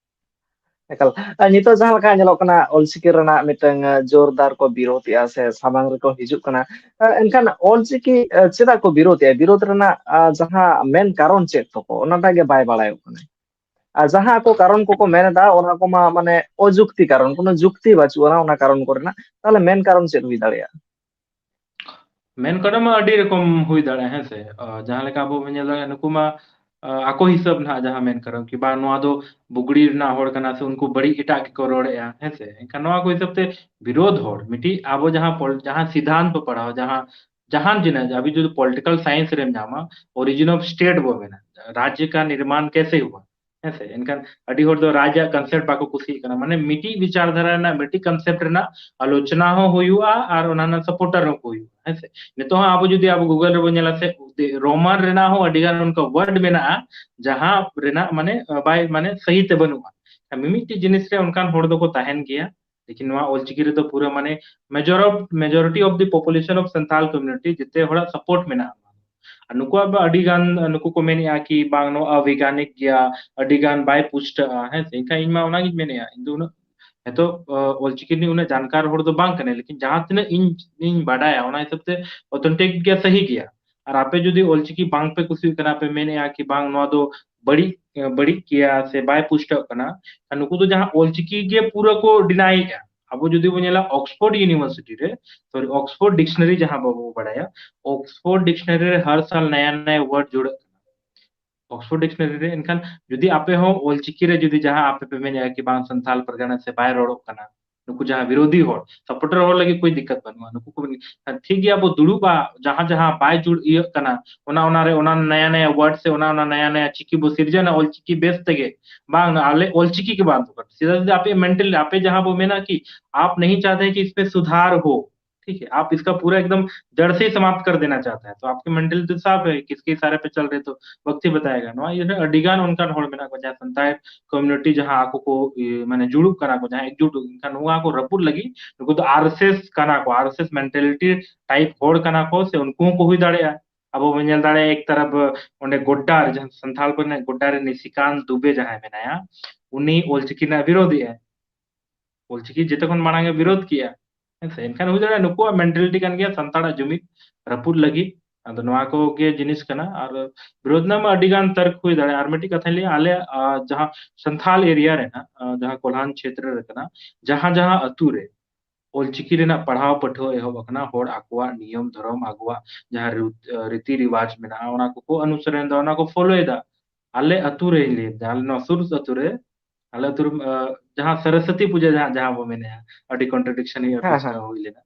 ᱮᱠᱟᱞ᱾ ᱟᱨ ᱱᱤᱛᱚᱜ ᱡᱟᱦᱟᱸ ᱞᱮᱠᱟ ᱧᱮᱞᱚᱜ ᱠᱟᱱᱟ, ᱚᱞᱪᱤᱠᱤ ᱨᱮᱱᱟᱜ ᱢᱤᱫᱴᱟᱝ, ᱟ, ᱡᱳᱨᱫᱟᱨ ᱠᱚ ᱵᱤᱨᱳᱫᱷᱮᱜᱼᱟ ᱥᱮ ᱥᱟᱢᱟᱝ ᱨᱮᱠᱚ ᱦᱤᱡᱩᱜ ᱠᱟᱱᱟ, ᱟ, ᱮᱱᱠᱷᱟᱱ ᱚᱞᱪᱤᱠᱤ, ᱟ, ᱪᱮᱫᱟᱜ ᱠᱚ ᱵᱤᱨᱳᱫᱷᱮᱜᱼᱟ? ᱵᱤᱨᱳᱫᱷ ᱨᱮᱱᱟᱜ, ᱟ, ᱡᱟᱦᱟᱸ ᱢᱮᱱ ᱠᱟᱨᱚᱱ ᱪᱮᱫ ᱛᱟᱠᱚ, ᱚᱱᱟᱴᱟᱜ ᱜᱮ ᱵᱟᱭ ᱵᱟᱲᱟᱭᱚᱜ ᱠᱟᱱᱟ᱾ ᱟᱨ ᱡᱟᱦᱟᱸ ᱠᱚ ᱠᱟᱨᱚᱱ ᱠᱚᱠᱚ ᱢᱮᱱ ᱮᱫᱟ, ᱚᱱᱟ ᱠᱚᱢᱟ, ᱢᱟᱱᱮ, ᱚᱡᱩᱠᱛᱤ ᱠᱟᱨᱚᱱ, ᱠᱳᱱᱳ ᱡᱩᱠᱛᱤ ᱵᱟᱹᱪᱩᱜ ᱟᱱᱟ ᱚᱱᱟ ᱠᱟᱨᱚᱱ ᱠᱚᱨᱮᱱᱟᱜ᱾ ᱛᱟᱦᱚᱞᱮ ᱢᱮᱱ ᱠᱟᱨᱚᱱ ᱪᱮᱫ ᱦᱩᱭ ᱫᱟᱲᱮᱭᱟᱜᱼᱟ? ᱢᱮᱱ ᱠᱟᱨᱚᱱ ᱢᱟ ᱟᱹᱰᱤ ᱨᱚᱠᱚᱢ ᱦᱩᱭ ᱫᱟᱲᱮᱭᱟᱜᱼᱟ, ᱦᱮᱸ ᱥᱮ? ᱟ, ᱡᱟᱦᱟᱸ ᱞᱮᱠᱟ ᱟᱵᱚ ᱵᱚᱱ ᱧᱮᱞ ᱫᱟᱲᱮᱭᱟᱜᱼᱟ, ᱱᱩᱠᱩ ᱢᱟ, ᱟ, ᱟᱠᱚ ᱦᱤᱥᱟᱹᱵ ᱱᱟᱦᱟᱜ ᱡᱟᱦᱟᱸ ᱢᱮᱱ ᱠᱟᱨᱚᱱ ᱠᱤ ᱵᱟᱝ, ᱱᱚᱣᱟ ᱫᱚ ᱵᱩᱜᱲᱤ ᱨᱮᱱᱟᱜ ᱦᱚᱲ ᱠᱟᱱᱟ ᱥᱮ ᱩᱱᱠᱩ ᱵᱟᱹᱲᱤᱡ ᱮᱴᱟᱜ ᱜᱮᱠᱚ ᱨᱚᱲᱮᱫᱼᱟ, ᱦᱮᱸ ᱥᱮ? ᱮᱱᱠᱷᱟᱱ ᱱᱚᱣᱟ ᱠᱚ ᱦᱤᱥᱟᱹᱵ ᱛᱮ ᱵᱤᱨᱳᱫᱷ ᱦᱚᱲ, ᱢᱤᱫᱴᱤᱡ ᱟᱵᱚ ᱡᱟᱦᱟᱸ ᱯᱚᱞ-, ᱡᱟᱦᱟᱸ ᱥᱤᱫᱷᱟᱱᱛᱚ ᱯᱟᱲᱦᱟᱣ, ᱡᱟᱦᱟᱸ, ᱡᱟᱦᱟᱱ ᱡᱤᱱᱤᱥ, ᱟᱵᱤᱱ ᱡᱩᱫᱤ ᱯᱚᱞᱤᱴᱤᱠᱟᱞ ᱥᱟᱭᱮᱱᱥ ᱨᱮᱢ ᱧᱟᱢᱟ, ᱚᱨᱤᱡᱤᱱ ᱚᱯᱷ ᱥᱴᱮᱴ ᱵᱚ ᱢᱮᱱᱟ, ᱨᱟᱡᱽᱭᱚ ᱠᱟ ᱱᱤᱨᱢᱟᱱ ᱠᱮᱥᱮ ᱦᱩᱣᱟ, ᱦᱮᱸᱥᱮ᱾ ᱮᱱᱠᱷᱟᱱ ᱟᱹᱰᱤ ᱦᱚᱲ ᱫᱚ ᱨᱟᱡᱽ ᱟᱜ concept ᱵᱟᱠᱚ ᱠᱩᱥᱤᱭᱟᱜ ᱠᱟᱱᱟ, ᱢᱟᱱᱮ ᱢᱤᱫᱴᱤᱡ ᱵᱤᱪᱟᱨ ᱫᱷᱟᱨᱟ ᱨᱮᱱᱟᱜ, ᱢᱤᱫᱴᱤᱡ concept ᱨᱮᱱᱟᱜ ᱟᱞᱳᱪᱚᱱᱟ ᱦᱚᱸ ᱦᱩᱭᱩᱜᱼᱟ ᱟᱨ ᱚᱱᱟ ᱨᱮᱱᱟᱜ supporter ᱦᱚᱸᱠᱚ ᱦᱩᱭᱩᱜᱼᱟ, ᱦᱮᱸᱥᱮ᱾ ᱱᱤᱛᱚᱜ ᱦᱚᱸ ᱟᱵᱚ ᱡᱩᱫᱤ ᱟᱵᱚ Google ᱨᱮᱵᱚᱱ ᱧᱮᱞᱟ ᱥᱮ, ᱨᱳᱢᱟᱱ ᱨᱮᱱᱟᱜ ᱦᱚᱸ ᱟᱹᱰᱤ ᱜᱟᱱ ᱚᱱᱠᱟ word ᱢᱮᱱᱟᱜᱼᱟ ᱡᱟᱦᱟᱸ ᱨᱮᱱᱟᱜ ᱢᱟᱱᱮ ᱵᱟᱭ ᱢᱟᱱᱮ ᱥᱟᱹᱦᱤ ᱛᱮ ᱵᱟᱹᱱᱩᱜᱼᱟ᱾ ᱢᱤᱢᱤᱫᱴᱤᱡ ᱡᱤᱱᱤᱥ ᱨᱮ ᱚᱱᱠᱟᱱ ᱦᱚᱲ ᱫᱚᱠᱚ ᱛᱟᱦᱮᱱ ᱜᱮᱭᱟ, ᱞᱮᱠᱤᱱ ᱱᱚᱣᱟ ᱚᱞᱪᱤᱠᱤ ᱨᱮᱫᱚ ᱯᱩᱨᱟᱹ ᱢᱟᱱᱮ major of majority of the population of Santal community ᱡᱮᱛᱮ ᱦᱚᱲᱟᱜ support ᱢᱮᱱᱟᱜᱼᱟ᱾ ᱟᱨ ᱱᱩᱠᱩᱣᱟᱜ ᱫᱚ ᱟᱹᱰᱤ ᱜᱟᱱ ᱱᱩᱠᱩ ᱠᱚ ᱢᱮᱱᱮᱜᱼᱟ ᱠᱤ ᱵᱟᱝ ᱱᱚᱣᱟ ᱚᱵᱳᱭᱜᱟᱱᱤᱠ ᱜᱮᱭᱟ, ᱟᱹᱰᱤ ᱜᱟᱱ ᱵᱟᱭ ᱯᱩᱥᱴᱟᱹᱜᱼᱟ, ᱦᱮᱸ ᱥᱮ? ᱮᱱᱠᱷᱟᱱ ᱤᱧ ᱢᱟ ᱚᱱᱟᱜᱤᱧ ᱢᱮᱱᱮᱜᱼᱟ, ᱤᱧ ᱫᱚ ᱩᱱᱟᱹᱜ ᱱᱤᱛᱚᱜ ᱚᱞᱪᱤᱠᱤ ᱨᱤᱱᱤᱡ ᱩᱱᱟᱹᱜ ᱡᱟᱱᱠᱟᱨ ᱦᱚᱲ ᱫᱚ ᱵᱟᱝ ᱠᱟᱱᱟᱭ, ᱞᱮᱠᱤᱱ ᱡᱟᱦᱟᱸ ᱛᱤᱱᱟᱹᱜ ᱤᱧ ᱤᱧ ᱵᱟᱰᱟᱭᱟ ᱚᱱᱟ ᱦᱤᱥᱟᱹᱵ ᱛᱮ authentic ᱜᱮᱭᱟ, ᱥᱟᱹᱦᱤ ᱜᱮᱭᱟ᱾ ᱟᱨ ᱟᱯᱮ ᱡᱩᱫᱤ ᱚᱞᱪᱤᱠᱤ ᱵᱟᱝ ᱯᱮ ᱠᱩᱥᱤᱭᱟᱜ ᱠᱟᱱᱟ, ᱯᱮ ᱢᱮᱱᱮᱜᱼᱟ ᱠᱤ ᱵᱟᱝ ᱱᱚᱣᱟ ᱫᱚ ᱵᱟᱹᱲᱤᱡ ᱵᱟᱹᱲᱤᱡ ᱜᱮᱭᱟ ᱥᱮ ᱵᱟᱭ ᱯᱩᱥᱴᱟᱹᱜ ᱠᱟᱱᱟ, ᱟᱨ ᱱᱩᱠᱩ ᱫᱚ ᱡᱟᱦᱟᱸ ᱚᱞᱪᱤᱠᱤ ᱜᱮ ᱯᱩᱨᱟᱹ ᱠᱚ ᱰᱤᱱᱟᱭᱮᱜᱼᱟ᱾ ᱟᱵᱚ ᱡᱩᱫᱤ ᱵᱚᱱ ᱧᱮᱞᱟ Oxford University ᱨᱮ, sorry, Oxford Dictionary ᱡᱟᱦᱟᱸ ᱵᱟᱵᱚ ᱵᱟᱲᱟᱭᱟ, Oxford Dictionary ᱨᱮ ᱦᱟᱨ ᱥᱟᱞ ᱱᱟᱭᱟ ᱱᱟᱭᱟ word ᱡᱩᱲᱟᱹᱜ ᱠᱟᱱᱟ Oxford Dictionary ᱨᱮ᱾ ᱮᱱᱠᱷᱟᱱ ᱡᱩᱫᱤ ᱟᱯᱮ ᱦᱚᱸ ᱚᱞᱪᱤᱠᱤ ᱨᱮ ᱡᱩᱫᱤ ᱡᱟᱦᱟᱸ ᱟᱯᱮ ᱯᱮ ᱢᱮᱱᱮᱜᱼᱟ ᱠᱤ ᱵᱟᱝ ᱥᱟᱱᱛᱟᱞ ᱯᱟᱨᱜᱟᱱᱟ ᱥᱮ ᱵᱟᱭ ᱨᱚᱲᱚᱜ ᱠᱟᱱᱟ, ᱱᱩᱠᱩ ᱡᱟᱦᱟᱸ ᱵᱤᱨᱳᱫᱷᱤ ᱦᱚᱲ, supporter ᱦᱚᱲ ᱞᱟᱹᱜᱤᱫ ᱠᱳᱭ ᱫᱤᱠᱠᱟᱛ ᱵᱟᱹᱱᱩᱜᱼᱟ᱾ ᱱᱩᱠᱩ ᱠᱚ ᱢᱮᱱ, ᱴᱷᱤᱠ ᱜᱮᱭᱟ, ᱟᱵᱚ ᱫᱩᱲᱩᱵᱼᱟ, ᱡᱟᱦᱟᱸ ᱡᱟᱦᱟᱸ ᱵᱟᱭ ᱡᱩᱲ ᱤᱭᱟᱹᱜ ᱠᱟᱱᱟ, ᱚᱱᱟ ᱚᱱᱟ ᱨᱮ ᱚᱱᱟ ᱱᱟᱭᱟ ᱱᱟᱭᱟ word ᱥᱮ ᱚᱱᱟ ᱚᱱᱟ ᱱᱟᱭᱟ ᱱᱟᱭᱟ ᱪᱤᱠᱤ ᱵᱚ ᱥᱤᱨᱡᱚᱱᱟ ᱚᱞᱪᱤᱠᱤ ᱵᱮᱥ ᱛᱮᱜᱮ, ᱵᱟᱝ ᱟᱞᱮ ᱚᱞᱪᱤᱠᱤ ᱜᱮ ᱵᱟᱝ ᱫᱚᱨᱠᱟᱨ᱾ ᱥᱤᱫᱷᱟ ᱥᱤᱫᱷᱟ ᱟᱯᱮ mental ᱟᱯᱮ ᱡᱟᱦᱟᱸ ᱵᱚ ᱢᱮᱱᱟ ᱠᱤ आप नहीं चाहते कि इस पे सुधार हो, ठीक है, आप इसका पूरा एकदम जड़ से ही समाप्त कर देना चाहते हैं, तो आपकी मेंटलिटी साफ है, किसके इशारे पे चल रहे, तो वक्त ही बताएगा। ᱱᱚᱣᱟ ᱤᱭᱟᱹ ᱨᱮ ᱟᱹᱰᱤ ᱜᱟᱱ ᱚᱱᱠᱟᱱ ᱦᱚᱲ ᱢᱮᱱᱟᱜ ᱠᱚᱣᱟ ᱡᱟᱦᱟᱸ ᱥᱟᱱᱛᱟᱲ community ᱡᱟᱦᱟᱸ ᱟᱠᱚ ᱠᱚ ᱤᱭᱟᱹ, ᱢᱟᱱᱮ ᱡᱩᱲᱩᱜ ᱠᱟᱱᱟ ᱠᱚ, ᱡᱟᱦᱟᱸ ᱮᱠᱡᱩᱴ, ᱮᱱᱠᱷᱟᱱ ᱱᱚᱣᱟ ᱠᱚ ᱨᱟᱹᱯᱩᱫ ᱞᱟᱹᱜᱤᱫ ᱱᱩᱠᱩ ᱫᱚ ᱟᱨ ᱮᱥ ᱮᱥ ᱠᱟᱱᱟ ᱠᱚ, ᱟᱨ ᱮᱥ ᱮᱥ mentality type ᱦᱚᱲ ᱠᱟᱱᱟ ᱠᱚ, ᱥᱮ ᱩᱱᱠᱩ ᱦᱚᱸᱠᱚ ᱦᱩᱭ ᱫᱟᱲᱮᱭᱟᱜᱼᱟ᱾ ᱟᱵᱚ ᱵᱚᱱ ᱧᱮᱞ ᱫᱟᱲᱮᱭᱟᱜᱼᱟ ᱮᱠ ᱛᱟᱨᱟᱯ ᱚᱸᱰᱮ ᱜᱚᱰᱰᱟ ᱨᱮ, ᱡᱟᱦᱟᱸ ᱥᱟᱱᱛᱟᱲ ᱠᱚ ᱨᱮᱱᱟᱜ ᱜᱚᱰᱰᱟ ᱨᱮ ᱱᱤᱥᱤᱠᱟᱱᱛ ᱫᱩᱵᱮ ᱡᱟᱦᱟᱸᱭ ᱢᱮᱱᱟᱭᱟ, ᱩᱱᱤ ᱚᱞᱪᱤᱠᱤ ᱨᱮᱱᱟᱜ ᱵᱤᱨᱳᱫᱷᱤ ᱮ ᱚᱞᱪᱤᱠᱤ ᱡᱮᱛᱮ ᱠᱷᱚᱱ ᱢᱟᱲᱟᱝ ᱮ ᱵᱤᱨᱳᱫᱷ ᱠᱮᱜᱼᱟ, ᱦᱮᱸ ᱥᱮ? ᱮᱱᱠᱷᱟᱱ ᱦᱩᱭ ᱫᱟᱲᱮᱭᱟᱜᱼᱟ ᱱᱩᱠᱩᱣᱟᱜ mentality ᱠᱟᱱ ᱜᱮᱭᱟ ᱥᱟᱱᱛᱟᱲᱟᱜ ᱡᱩᱢᱤᱫ ᱨᱟᱹᱯᱩᱫ ᱞᱟᱹᱜᱤᱫ᱾ ᱟᱫᱚ ᱱᱚᱣᱟ ᱠᱚᱜᱮ ᱡᱤᱱᱤᱥ ᱠᱟᱱᱟ᱾ ᱟᱨ ᱵᱤᱨᱳᱫᱷ ᱨᱮᱱᱟᱜ ᱢᱟ ᱟᱹᱰᱤ ᱜᱟᱱ ᱛᱟᱨᱠ ᱦᱩᱭ ᱫᱟᱲᱮᱭᱟᱜᱼᱟ᱾ ᱟᱨ ᱢᱤᱫᱴᱤᱡ ᱠᱟᱛᱷᱟᱧ ᱞᱟᱹᱭᱟ, ᱟᱞᱮ, ᱟ, ᱡᱟᱦᱟᱸ ᱥᱟᱱᱛᱷᱟᱞ ᱮᱨᱤᱭᱟ ᱨᱮᱱᱟᱜ, ᱟ, ᱡᱟᱦᱟᱸ ᱠᱚᱞᱦᱟᱱ ᱪᱷᱮᱛᱨᱚ ᱨᱮ ᱠᱟᱱᱟ, ᱡᱟᱦᱟᱸ ᱡᱟᱦᱟᱸ ᱟᱹᱛᱩ ᱨᱮ ᱚᱞᱪᱤᱠᱤ ᱨᱮᱱᱟᱜ ᱯᱟᱲᱦᱟᱣ ᱯᱟᱹᱴᱷᱩᱣᱟᱹ ᱮᱦᱚᱵ ᱟᱠᱟᱱᱟ, ᱦᱚᱲ ᱟᱠᱚᱣᱟᱜ ᱱᱤᱭᱚᱢ ᱫᱷᱚᱨᱚᱢ, ᱟᱠᱚᱣᱟᱜ ᱡᱟᱦᱟᱸ ᱨᱤᱛ-, ᱨᱤᱛᱤ ᱨᱤᱣᱟᱡᱽ ᱢᱮᱱᱟᱜᱼᱟ, ᱚᱱᱟ ᱠᱚᱠᱚ ᱚᱱᱩᱥᱚᱨᱚᱱ ᱮᱫᱟ, ᱚᱱᱟ ᱠᱚ ᱯᱷᱳᱞᱳᱭᱮᱫᱟ᱾ ᱟᱞᱮ ᱟᱹᱛᱩ ᱨᱮᱧ ᱞᱟᱹᱭ ᱮᱫᱟ, ᱟᱞᱮ ᱱᱚᱣᱟ ᱥᱩᱨ ᱟᱹᱛᱩ ᱨᱮ, ᱟᱞᱮ ᱟᱹᱛᱩ ᱨᱮ, ᱟ, ᱡᱟᱦᱟᱸ ᱥᱚᱨᱚᱥᱚᱛᱤ ᱯᱩᱡᱟᱹ ᱡᱟᱦᱟᱸ, ᱡᱟᱦᱟᱸ ᱵᱚ ᱢᱮᱱᱮᱫᱼᱟ, ᱟᱹᱰᱤ contradiction ᱦᱩᱭᱩᱜᱼᱟ, ᱦᱮᱸ, ᱯᱨᱚᱥᱱᱚ ᱦᱮᱸ᱾ ᱦᱩᱭ ᱞᱮᱱᱟ᱾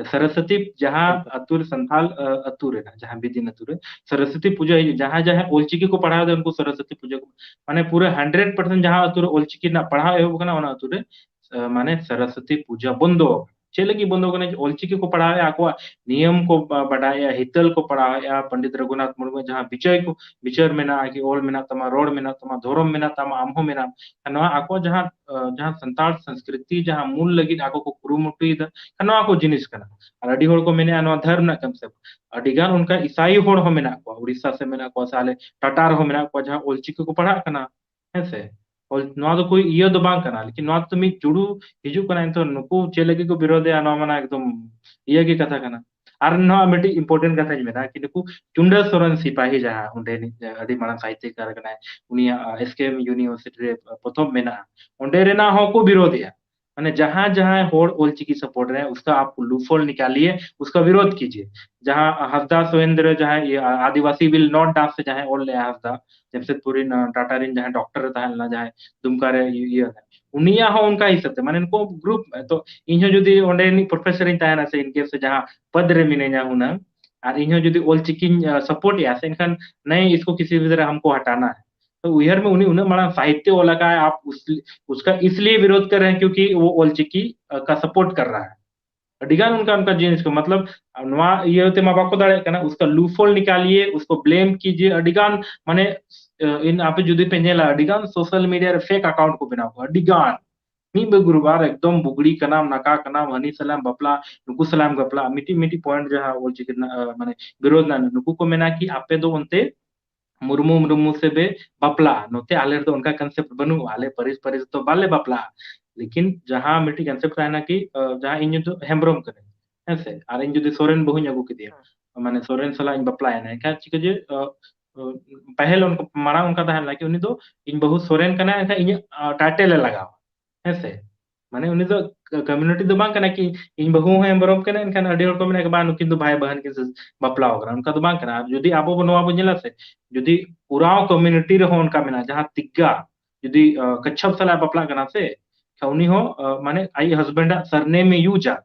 ᱥᱚᱨᱚᱥᱚᱛᱤ ᱡᱟᱦᱟᱸ ᱟᱹᱛᱩ ᱨᱮ ᱥᱟᱱᱛᱟᱲ, ᱟᱹᱛᱩ ᱨᱮᱱᱟᱜ ᱡᱟᱦᱟᱸ ᱵᱤᱫᱤᱱ ᱟᱹᱛᱩ ᱨᱮ ᱥᱚᱨᱚᱥᱚᱛᱤ ᱯᱩᱡᱟᱹ ᱦᱩᱭᱩᱜ, ᱡᱟᱦᱟᱸ ᱡᱟᱦᱟᱸᱭ ᱚᱞᱪᱤᱠᱤ ᱠᱚ ᱯᱟᱲᱦᱟᱣ ᱮᱫᱟ ᱩᱱᱠᱩ ᱥᱚᱨᱚᱥᱚᱛᱤ ᱯᱩᱡᱟᱹ ᱠᱚ, ᱢᱟᱱᱮ ᱯᱩᱨᱟᱹ ᱦᱟᱱᱰᱨᱮᱰ ᱯᱟᱨᱥᱮᱱᱴ ᱡᱟᱦᱟᱸ ᱟᱹᱛᱩ ᱨᱮ ᱚᱞᱪᱤᱠᱤ ᱨᱮᱱᱟᱜ ᱯᱟᱲᱦᱟᱣ ᱮᱦᱚᱵ ᱟᱠᱟᱱᱟ ᱚᱱᱟ ᱟᱹᱛᱩ ᱨᱮ ᱢᱟᱱᱮ ᱥᱚᱨᱚᱥᱚᱛᱤ ᱯᱩᱡᱟᱹ ᱵᱚᱱᱫᱚ᱾ ᱪᱮᱫ ᱞᱟᱹᱜᱤᱫ ᱵᱚᱱᱫᱚ ᱠᱟᱱᱟ? ᱚᱞᱪᱤᱠᱤ ᱠᱚ ᱯᱟᱲᱦᱟᱣᱮᱫᱼᱟ, ᱟᱠᱚᱣᱟᱜ ᱱᱤᱭᱚᱢ ᱠᱚ ᱵᱟᱰᱟᱭᱮᱫᱼᱟ, ᱦᱤᱛᱟᱹᱞ ᱠᱚ ᱯᱟᱲᱦᱟᱣᱮᱫᱼᱟ, ᱯᱚᱱᱰᱤᱛ ᱨᱚᱜᱷᱩᱱᱟᱛᱷ ᱢᱩᱨᱢᱩ ᱡᱟᱦᱟᱸ ᱵᱤᱪᱟᱹᱨ ᱠᱚ, ᱵᱤᱪᱟᱹᱨ ᱢᱮᱱᱟᱜᱼᱟ ᱠᱤ ᱚᱞ ᱢᱮᱱᱟᱜ ᱛᱟᱢᱟ, ᱨᱚᱲ ᱢᱮᱱᱟᱜ ᱛᱟᱢᱟ, ᱫᱷᱚᱨᱚᱢ ᱢᱮᱱᱟᱜ ᱛᱟᱢᱟ, ᱟᱢ ᱦᱚᱸ ᱢᱮᱱᱟᱢ, ᱱᱚᱣᱟ ᱟᱠᱚ ᱡᱟᱦᱟᱸ ᱡᱟᱦᱟᱸ ᱥᱟᱱᱛᱟᱲ ᱥᱚᱝᱥᱠᱨᱤᱛᱤ ᱡᱟᱦᱟᱸ ᱢᱩᱞ ᱞᱟᱹᱜᱤᱫ ᱟᱠᱚ ᱠᱚ ᱠᱩᱨᱩᱢᱩᱴᱩᱭᱮᱫᱟ, ᱱᱚᱣᱟ ᱠᱚ ᱡᱤᱱᱤᱥ ᱠᱟᱱᱟ᱾ ᱟᱨ ᱟᱹᱰᱤ ᱦᱚᱲ ᱠᱚ ᱢᱮᱱᱮᱫᱼᱟ ᱱᱚᱣᱟ ᱫᱷᱚᱨᱢ ᱨᱮᱱᱟᱜ ᱠᱟᱱ ᱥᱮ᱾ ᱟᱹᱰᱤ ᱜᱟᱱ ᱚᱱᱠᱟ ᱤᱥᱟᱭᱤ ᱦᱚᱲ ᱦᱚᱸ ᱢᱮᱱᱟᱜ ᱠᱚᱣᱟ, ᱩᱲᱤᱥᱥᱟ ᱥᱮᱫ ᱢᱮᱱᱟᱜ ᱠᱚᱣᱟ, ᱥᱮ ᱟᱞᱮ ᱴᱟᱴᱟ ᱨᱮᱦᱚᱸ ᱢᱮᱱᱟᱜ ᱠᱚᱣᱟ ᱡᱟᱦᱟᱸ ᱚᱞᱪᱤᱠᱤ ᱠᱚ ᱯᱟᱲᱦᱟᱜ ᱠᱟᱱᱟ᱾ ᱦᱮᱸ ᱥᱮ? ᱚᱞ-, ᱱᱚᱣᱟ ᱫᱚ ᱠᱳᱭ ᱤᱭᱟᱹ ᱫᱚ ᱵᱟᱝ ᱠᱟᱱᱟ, ᱞᱮᱠᱤᱱ ᱱᱚᱣᱟ ᱫᱚ ᱢᱤᱫ ᱡᱩᱲᱩ ᱦᱤᱡᱩᱜ ᱠᱟᱱᱟ᱾ ᱮᱱᱛᱮ ᱱᱩᱠᱩ ᱪᱮᱫ ᱞᱟᱹᱜᱤᱫ ᱠᱚ ᱵᱤᱨᱳᱫᱮᱜᱼᱟ, ᱱᱚᱣᱟ ᱢᱟᱱᱟ ᱮᱠᱫᱚᱢ ᱤᱭᱟᱹ ᱜᱮ ᱠᱟᱛᱷᱟ ᱠᱟᱱᱟ᱾ ᱟᱨ ᱱᱚᱣᱟ ᱢᱤᱫᱴᱤᱡ ᱤᱢᱯᱚᱨᱴᱮᱱᱴ ᱠᱟᱛᱷᱟᱧ ᱢᱮᱱᱟ ᱠᱤ ᱱᱩᱠᱩ ᱪᱩᱱᱰᱟ ᱥᱚᱨᱮᱱ ᱥᱤᱯᱟᱦᱤ ᱡᱟᱦᱟᱸ ᱚᱸᱰᱮᱱᱤᱡ ᱟᱹᱰᱤ ᱢᱟᱨᱟᱝ ᱥᱟᱦᱤᱛᱭᱚᱠᱟᱨ ᱠᱟᱱᱟᱭ, ᱩᱱᱤᱭᱟᱜ ᱮᱥ ᱠᱮ ᱮᱢ ᱤᱭᱩᱱᱤᱵᱷᱟᱨᱥᱤᱴᱤ ᱨᱮ ᱯᱚᱛᱚᱵ ᱢᱮᱱᱟᱜᱼᱟ, ᱚᱸᱰᱮ ᱨᱮᱱᱟᱜ ᱦᱚᱸᱠᱚ ᱵᱤᱨᱳᱫᱮᱜᱼᱟ᱾ ᱢᱟᱱᱮ ᱡᱟᱦᱟᱸ ᱡᱟᱦᱟᱸᱭ ᱦᱚᱲ ᱚᱞᱪᱤᱠᱤ ᱥᱟᱯᱳᱨᱴ ᱨᱮ, ᱩᱥᱠᱟ ᱟᱯ ᱞᱩᱯᱷᱚᱞ ᱱᱤᱠᱟᱞᱤᱭᱮ, ᱩᱥᱠᱟ ᱵᱤᱨᱳᱫ ᱠᱤᱡᱤᱭᱮ᱾ ᱡᱟᱦᱟᱸ ᱦᱟᱸᱥᱫᱟ ᱥᱩᱨᱮᱱᱫᱨᱚ ᱡᱟᱦᱟᱸᱭ ᱤᱭᱟᱹ ᱟᱹᱫᱤᱵᱟᱥᱤ ᱵᱤᱞ ᱱᱚᱴ ᱰᱟᱱᱥ ᱥᱮ ᱡᱟᱦᱟᱸᱭ ᱚᱞ ᱞᱮᱜᱼᱟ ᱦᱟᱸᱥᱫᱟ, ᱡᱟᱢᱥᱮᱫᱽᱯᱩᱨ ᱨᱮᱱ ᱴᱟᱴᱟ ᱨᱮᱱ ᱡᱟᱦᱟᱸᱭ ᱰᱚᱠᱴᱚᱨ ᱮ ᱛᱟᱦᱮᱸ ᱞᱮᱱᱟ, ᱡᱟᱦᱟᱸᱭ ᱫᱩᱢᱠᱟ ᱨᱮ ᱤᱭᱟᱹ, ᱩᱱᱤᱭᱟᱜ ᱦᱚᱸ ᱚᱱᱠᱟ ᱦᱤᱥᱟᱹᱵ ᱛᱮ, ᱢᱟᱱᱮ ᱱᱩᱠᱩ ᱜᱨᱩᱯ, ᱛᱚ ᱤᱧ ᱦᱚᱸ ᱡᱩᱫᱤ ᱚᱸᱰᱮ ᱨᱤᱱᱤᱡ ᱯᱨᱚᱯᱷᱮᱥᱚᱨ ᱤᱧ ᱛᱟᱦᱮᱱᱟ ᱥᱮ ᱤᱱᱠᱮᱥ ᱥᱮ ᱡᱟᱦᱟᱸ ᱯᱚᱫ ᱨᱮ ᱢᱤᱱᱟᱹᱧᱟ ᱦᱩᱱᱟᱹᱝ, ᱟᱨ ᱤᱧ ᱦᱚᱸ ᱡᱩᱫᱤ ᱚᱞᱪᱤᱠᱤᱧ ᱥᱟᱯᱳᱨᱴ ᱮᱜᱼᱟ ᱥᱮ, ᱮᱱᱠᱷᱟᱱ ᱱᱟᱭ ᱤᱥᱠᱳ ᱠᱤᱥᱤ ᱵᱷᱤ ᱛᱟᱨᱟᱦ ᱦᱟᱢᱠᱳ ᱦᱟᱴᱟᱱᱟ ᱦᱟᱭ᱾ ᱛᱚ ᱩᱭᱦᱟᱹᱨ ᱢᱮ, ᱩᱱᱤ ᱩᱱᱟᱹᱜ ᱢᱟᱨᱟᱝ ᱥᱟᱦᱤᱛᱭᱚ ᱚᱞ ᱟᱠᱟᱫ ᱟᱭ, ᱟᱯ ᱩᱥ-, ᱩᱥᱠᱟ ᱤᱥᱞᱤᱭᱮ ᱵᱤᱨᱳᱫ ᱠᱟᱨ ᱨᱟᱦᱮ ᱦᱮᱸ ᱠᱤᱭᱩᱠᱤ ᱣᱳ ᱚᱞᱪᱤᱠᱤ ᱠᱟ ᱥᱟᱯᱳᱨᱴ ᱠᱟᱨ ᱨᱟᱦᱟ ᱦᱟᱭ᱾ ᱟᱹᱰᱤ ᱜᱟᱱ ᱚᱱᱠᱟ ᱚᱱᱠᱟ ᱡᱤᱱᱤᱥ ᱠᱚ, ᱢᱚᱛᱞᱚᱵ ᱱᱚᱣᱟ ᱤᱭᱟᱹ ᱛᱮ ᱢᱟ ᱵᱟᱠᱚ ᱫᱟᱲᱮᱭᱟᱜ ᱠᱟᱱᱟ, ᱩᱥᱠᱟ ᱞᱩᱯᱷᱚᱞ ᱱᱤᱠᱟᱞᱤᱭᱮ, ᱩᱥᱠᱳ ᱵᱞᱮᱢ ᱠᱤᱡᱤᱭᱮ, ᱟᱹᱰᱤ ᱜᱟᱱ ᱢᱟᱱᱮ ᱤᱱ ᱟᱯᱮ ᱡᱩᱫᱤ ᱯᱮ ᱧᱮᱞᱟ ᱟᱹᱰᱤ ᱜᱟᱱ ᱥᱳᱥᱟᱞ ᱢᱤᱰᱤᱭᱟ ᱨᱮ ᱯᱷᱮᱠ ᱟᱠᱟᱣᱩᱱᱴ ᱠᱚ ᱵᱮᱱᱟᱣ ᱠᱚᱣᱟ, ᱟᱹᱰᱤ ᱜᱟᱱ ᱢᱤᱫ ᱵᱮ ᱜᱨᱩᱯ ᱟᱨ ᱮᱠᱫᱚᱢ ᱵᱩᱜᱲᱤ ᱠᱟᱱᱟᱢ, ᱱᱟᱠᱟ ᱠᱟᱱᱟᱢ, ᱦᱟᱹᱱᱤ ᱥᱟᱞᱟᱜ ᱮᱢ ᱵᱟᱯᱞᱟ, ᱱᱩᱠᱩ ᱥᱟᱞᱟᱜ ᱮᱢ ᱵᱟᱯᱞᱟ, ᱢᱤᱫᱴᱤᱡ ᱢᱤᱫᱴᱤᱡ ᱯᱚᱭᱮᱱᱴ ᱡᱟᱦᱟᱸ ᱚᱞᱪᱤᱠᱤ ᱨᱮᱱᱟᱜ ᱢᱟᱱᱮ ᱵᱤᱨᱳᱫᱷ ᱨᱮᱱᱟᱜ, ᱱᱩᱠᱩ ᱠᱚ ᱢᱮᱱᱟ ᱠᱤ ᱟᱯᱮ ᱫᱚ ᱚᱱᱛᱮ ᱢᱩᱨᱢᱩ ᱢᱩᱨᱢᱩ ᱥᱮ ᱵᱮ ᱵᱟᱯᱞᱟᱜᱼᱟ, ᱱᱚᱛᱮ ᱟᱞᱮ ᱨᱮᱫᱚ ᱚᱱᱠᱟ ᱠᱚᱱᱥᱮᱯᱴ ᱵᱟᱹᱱᱩᱜᱼᱟ, ᱟᱞᱮ ᱯᱟᱹᱨᱤᱥ ᱯᱟᱹᱨᱤᱥ ᱫᱚ ᱵᱟᱞᱮ ᱵᱟᱯᱞᱟᱜᱼᱟ᱾ ᱞᱮᱠᱤᱱ ᱡᱟᱦᱟᱸ ᱢᱤᱫᱴᱤᱡ ᱠᱚᱱᱥᱮᱯᱴ ᱛᱟᱦᱮᱱᱟ ᱠᱤ ᱡᱟᱦᱟᱸ ᱤᱧ ᱫᱚ ᱦᱮᱢᱵᱨᱚᱢ ᱠᱟᱹᱱᱟᱹᱧ, ᱦᱮᱸ ᱥᱮ, ᱟᱨ ᱤᱧ ᱡᱩᱫᱤ ᱥᱚᱨᱮᱱ ᱵᱟᱹᱦᱩᱧ ᱟᱹᱜᱩ ᱠᱮᱫᱮᱭᱟ, ᱢᱟᱱᱮ ᱥᱚᱨᱮᱱ ᱥᱟᱞᱟᱜ ᱤᱧ ᱵᱟᱯᱞᱟᱭᱮᱱᱟ, ᱮᱱᱠᱷᱟᱱ ᱪᱤᱠᱟᱹ ᱡᱮ ᱯᱟᱹᱦᱤᱞ ᱚᱱᱠᱟ ᱢᱟᱲᱟᱝ ᱚᱱᱠᱟ ᱛᱟᱦᱮᱸ ᱞᱮᱱᱟ ᱠᱤ ᱩᱱᱤ ᱫᱚ ᱤᱧ ᱵᱟᱹᱦᱩ ᱥᱚᱨᱮᱱ ᱠᱟᱱᱟᱭ, ᱮᱱᱠᱷᱟᱱ ᱤᱧᱟᱹᱜ ᱴᱟᱭᱴᱮᱞ ᱮ ᱞᱟᱜᱟᱣᱟ, ᱦᱮᱸ ᱥᱮ? ᱢᱟᱱᱮ ᱩᱱᱤ ᱫᱚ ᱠᱚᱢᱤᱭᱩᱱᱤᱴᱤ ᱫᱚ ᱵᱟᱝ ᱠᱟᱱᱟ ᱠᱤ ᱤᱧ ᱵᱟᱹᱦᱩ ᱦᱚᱸ ᱦᱮᱢᱵᱨᱚᱢ ᱠᱟᱱᱟ, ᱮᱱᱠᱷᱟᱱ ᱟᱹᱰᱤ ᱦᱚᱲ ᱠᱚ ᱢᱮᱱᱟ ᱠᱤ ᱵᱟᱝ ᱱᱩᱠᱤᱱ ᱫᱚ ᱵᱷᱟᱭ ᱵᱟᱹᱦᱤᱱ ᱠᱤᱱ ᱵᱟᱯᱞᱟ ᱟᱠᱟᱱᱟ, ᱚᱱᱠᱟ ᱫᱚ ᱵᱟᱝ ᱠᱟᱱᱟ᱾ ᱟᱨ ᱡᱩᱫᱤ ᱟᱵᱚ ᱵᱚ ᱱᱚᱣᱟ ᱵᱚᱱ ᱧᱮᱞᱟ ᱥᱮ, ᱡᱩᱫᱤ ᱩᱨᱟᱣ ᱠᱚᱢᱤᱭᱩᱱᱤᱴᱤ ᱨᱮᱦᱚᱸ ᱚᱱᱠᱟ ᱢᱮᱱᱟᱜᱼᱟ, ᱡᱟᱦᱟᱸ ᱛᱤᱜᱜᱟ ᱡᱩᱫᱤ ᱠᱟᱪᱷᱟᱯ ᱥᱟᱞᱟᱜ ᱵᱟᱯᱞᱟᱜ ᱠᱟᱱᱟ ᱥᱮ, ᱩᱱᱤ ᱦᱚᱸ ᱢᱟᱱᱮ ᱟᱡ ᱦᱟᱥᱵᱮᱱᱰ ᱟᱜ ᱥᱟᱨᱱᱮᱢ ᱮ ᱤᱭᱩᱡᱟ,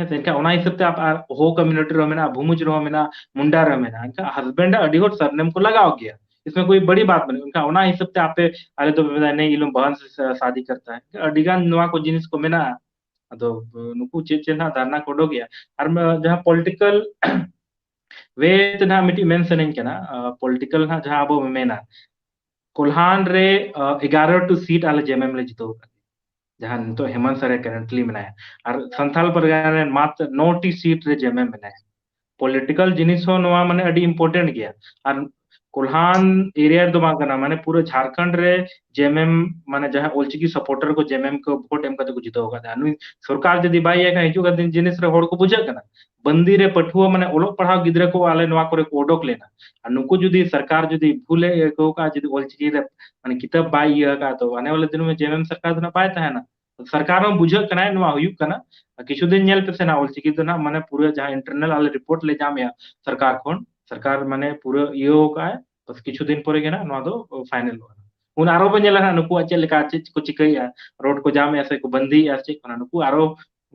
ᱦᱮᱸ ᱥᱮ? ᱮᱱᱠᱷᱟᱱ ᱚᱱᱟ ᱦᱤᱥᱟᱹᱵ ᱛᱮ ᱟᱯ-, ᱟᱨ ᱦᱳ ᱠᱚᱢᱤᱭᱩᱱᱤᱴᱤ ᱨᱮᱦᱚᱸ ᱢᱮᱱᱟᱜᱼᱟ, ᱵᱷᱩᱢᱩᱡᱽ ᱨᱮᱦᱚᱸ ᱢᱮᱱᱟᱜᱼᱟ, ᱢᱩᱱᱰᱟ ᱨᱮᱦᱚᱸ ᱢᱮᱱᱟᱜᱼᱟ᱾ ᱮᱱᱠᱷᱟᱱ ᱦᱟᱥᱵᱮᱱᱰ ᱟᱜ ᱟᱹᱰᱤ ᱦᱚᱲ ᱥᱟᱨᱱᱮᱢ ᱠᱚ ᱞᱟᱜᱟᱣ ᱜᱮᱭᱟ, ᱤᱥᱢᱮ ᱠᱳᱭ ᱵᱟᱲᱤ ᱵᱟᱛ ᱵᱟᱹᱱᱩᱜ᱾ ᱮᱱᱠᱷᱟᱱ ᱚᱱᱟ ᱦᱤᱥᱟᱹᱵ ᱛᱮ ᱟᱯᱮ, ᱟᱞᱮ ᱫᱚ ᱢᱮᱱᱟ, ᱱᱮᱭ ᱤᱞᱩᱢ ᱵᱟᱦᱟᱱ ᱥᱮ ᱥᱟᱫᱤ ᱠᱟᱨᱛᱟ ᱦᱮ, ᱟᱹᱰᱤ ᱜᱟᱱ ᱱᱚᱣᱟ ᱠᱚ ᱡᱤᱱᱤᱥ ᱠᱚ ᱢᱮᱱᱟᱜᱼᱟ᱾ ᱟᱫᱚ ᱱᱩᱠᱩ ᱪᱮᱫ ᱪᱮᱫ ᱱᱟᱦᱟᱜ ᱫᱷᱟᱨᱱᱟ ᱠᱚ ᱩᱰᱩᱠ ᱜᱮᱭᱟ᱾ ᱟᱨ ᱢᱟ-, ᱡᱟᱦᱟᱸ ᱯᱚᱞᱤᱴᱤᱠᱟᱞ ᱣᱮ ᱛᱮ ᱱᱟᱦᱟᱜ ᱢᱤᱫᱴᱤᱡ ᱢᱮᱱ ᱥᱟᱱᱟᱧ ᱠᱟᱱᱟ, ᱯᱚᱞᱤᱴᱤᱠᱟᱞ ᱱᱟᱦᱟᱜ ᱡᱟᱦᱟᱸ ᱟᱵᱚ ᱢᱮᱱᱟ, ᱠᱳᱞᱦᱟᱱ ᱨᱮ, ᱟ, ᱮᱜᱟᱨᱚ ᱴᱤ ᱥᱤᱴ ᱟᱞᱮ ᱡᱮᱢᱮᱢ ᱞᱮ ᱡᱤᱛᱟᱹᱣ ᱟᱠᱟᱫ, ᱡᱟᱦᱟᱸ ᱱᱤᱛᱚᱜ ᱦᱮᱢᱚᱱᱛ ᱥᱚᱨᱮᱱ ᱠᱟᱨᱮᱱᱴᱞᱤ ᱢᱮᱱᱟᱭᱟ᱾ ᱟᱨ ᱥᱟᱱᱛᱟᱞ ᱯᱟᱨᱜᱟᱱᱟ ᱨᱮᱱ ᱢᱟᱛᱨᱚ ᱱᱚ ᱴᱤ ᱥᱤᱴ ᱨᱮ ᱡᱮᱢᱮᱢ ᱢᱮᱱᱟᱭᱟ᱾ ᱯᱚᱞᱤᱴᱤᱠᱟᱞ ᱡᱤᱱᱤᱥ ᱦᱚᱸ ᱱᱚᱣᱟ ᱢᱟᱱᱮ ᱟᱹᱰᱤ ᱤᱢᱯᱚᱨᱴᱮᱱᱴ ᱜᱮᱭᱟ᱾ ᱟᱨ ᱠᱳᱞᱦᱟᱱ ᱮᱨᱤᱭᱟ ᱨᱮᱫᱚ ᱵᱟᱝ ᱠᱟᱱᱟ, ᱢᱟᱱᱮ ᱯᱩᱨᱟᱹ ᱡᱷᱟᱲᱠᱷᱚᱸᱰ ᱨᱮ ᱡᱮᱢᱮᱢ, ᱢᱟᱱᱮ ᱡᱟᱦᱟᱸ ᱚᱞᱪᱤᱠᱤ ᱥᱟᱯᱳᱨᱴᱟᱨ ᱠᱚ ᱡᱮᱢᱮᱢ ᱠᱚ ᱵᱷᱳᱴ ᱮᱢ ᱠᱟᱛᱮ ᱠᱚ ᱡᱤᱛᱟᱹᱣ ᱟᱠᱟᱫᱟ᱾ ᱱᱩᱭ ᱥᱚᱨᱠᱟᱨ ᱡᱩᱫᱤ ᱵᱟᱭ ᱤᱭᱟᱹ ᱠᱷᱟᱱ, ᱦᱤᱡᱩᱜ ᱠᱟᱱ ᱫᱤᱱ ᱡᱤᱱᱤᱥ ᱨᱮ ᱦᱚᱲ ᱠᱚ ᱵᱩᱡᱷᱟᱹᱜ ᱠᱟᱱᱟ᱾ ᱵᱟᱱᱫᱤ ᱨᱮ ᱯᱟᱹᱴᱷᱩᱣᱟᱹ ᱢᱟᱱᱮ ᱚᱞᱚᱜ ᱯᱟᱲᱦᱟᱣ ᱜᱤᱫᱽᱨᱟᱹ ᱠᱚ ᱟᱞᱮ ᱱᱚᱣᱟ ᱠᱚᱨᱮ ᱠᱚ ᱚᱰᱚᱠ ᱞᱮᱱᱟ᱾ ᱟᱨ ᱱᱩᱠᱩ ᱡᱩᱫᱤ ᱥᱚᱨᱠᱟᱨ ᱡᱩᱫᱤ ᱵᱷᱩᱞᱮ ᱟᱹᱭᱠᱟᱹᱣ ᱠᱟᱜᱼᱟ, ᱡᱩᱫᱤ ᱚᱞᱪᱤᱠᱤ ᱨᱮ ᱢᱟᱱᱮ ᱠᱤᱛᱟᱹᱵ ᱵᱟᱭ ᱤᱭᱟᱹ ᱟᱠᱟᱫ, ᱛᱚ ᱟᱱᱮ ᱣᱟᱞᱮ ᱫᱤᱱ ᱢᱮ ᱡᱮᱢᱮᱢ ᱥᱚᱨᱠᱟᱨ ᱫᱚ ᱱᱟᱜ ᱵᱟᱭ ᱛᱟᱦᱮᱱᱟ᱾ ᱥᱚᱨᱠᱟᱨ ᱦᱚᱸ ᱵᱩᱡᱷᱟᱹᱜ ᱠᱟᱱᱟᱭ ᱱᱚᱣᱟ ᱦᱩᱭᱩᱜ ᱠᱟᱱᱟ᱾ ᱟᱨ ᱠᱤᱪᱷᱩ ᱫᱤᱱ ᱧᱮᱞ ᱯᱮᱥᱮ ᱱᱟᱜ, ᱚᱞᱪᱤᱠᱤ ᱫᱚ ᱱᱟᱜ ᱢᱟᱱᱮ ᱯᱩᱨᱟᱹ ᱡᱟᱦᱟᱸ ᱤᱱᱴᱟᱨᱱᱟᱞ ᱟᱞᱮ ᱨᱤᱯᱳᱨᱴ ᱞᱮ ᱧᱟᱢᱮᱜᱼᱟ ᱥᱚᱨᱠᱟᱨ ᱠᱷᱚᱱ, ᱥᱚᱨᱠᱟᱨ ᱢᱟᱱᱮ ᱯᱩᱨᱟᱹ ᱤᱭᱟᱹᱣ ᱠᱟᱜᱼᱟᱭ, ᱵᱟᱥ ᱠᱤᱪᱷᱩ ᱫᱤᱱ ᱯᱚᱨᱮ ᱜᱮ ᱱᱟᱜ ᱱᱚᱣᱟ ᱫᱚ ᱯᱷᱟᱭᱱᱮᱞᱚᱜᱼᱟ᱾ ᱩᱱ ᱟᱨᱚ ᱵᱚᱱ ᱧᱮᱞᱟ ᱱᱟᱜ ᱱᱩᱠᱩᱣᱟᱜ ᱪᱮᱫ ᱞᱮᱠᱟ, ᱪᱮᱫ ᱠᱚ ᱪᱤᱠᱟᱹᱭᱮᱜᱼᱟ, ᱨᱳᱰ ᱠᱚ ᱡᱟᱢᱮᱜᱼᱟ ᱥᱮ ᱠᱚ ᱵᱟᱱᱫᱤᱭᱮᱜᱼᱟ ᱥᱮ ᱪᱮᱫ ᱠᱟᱱᱟ, ᱱᱩᱠᱩ ᱟᱨᱚ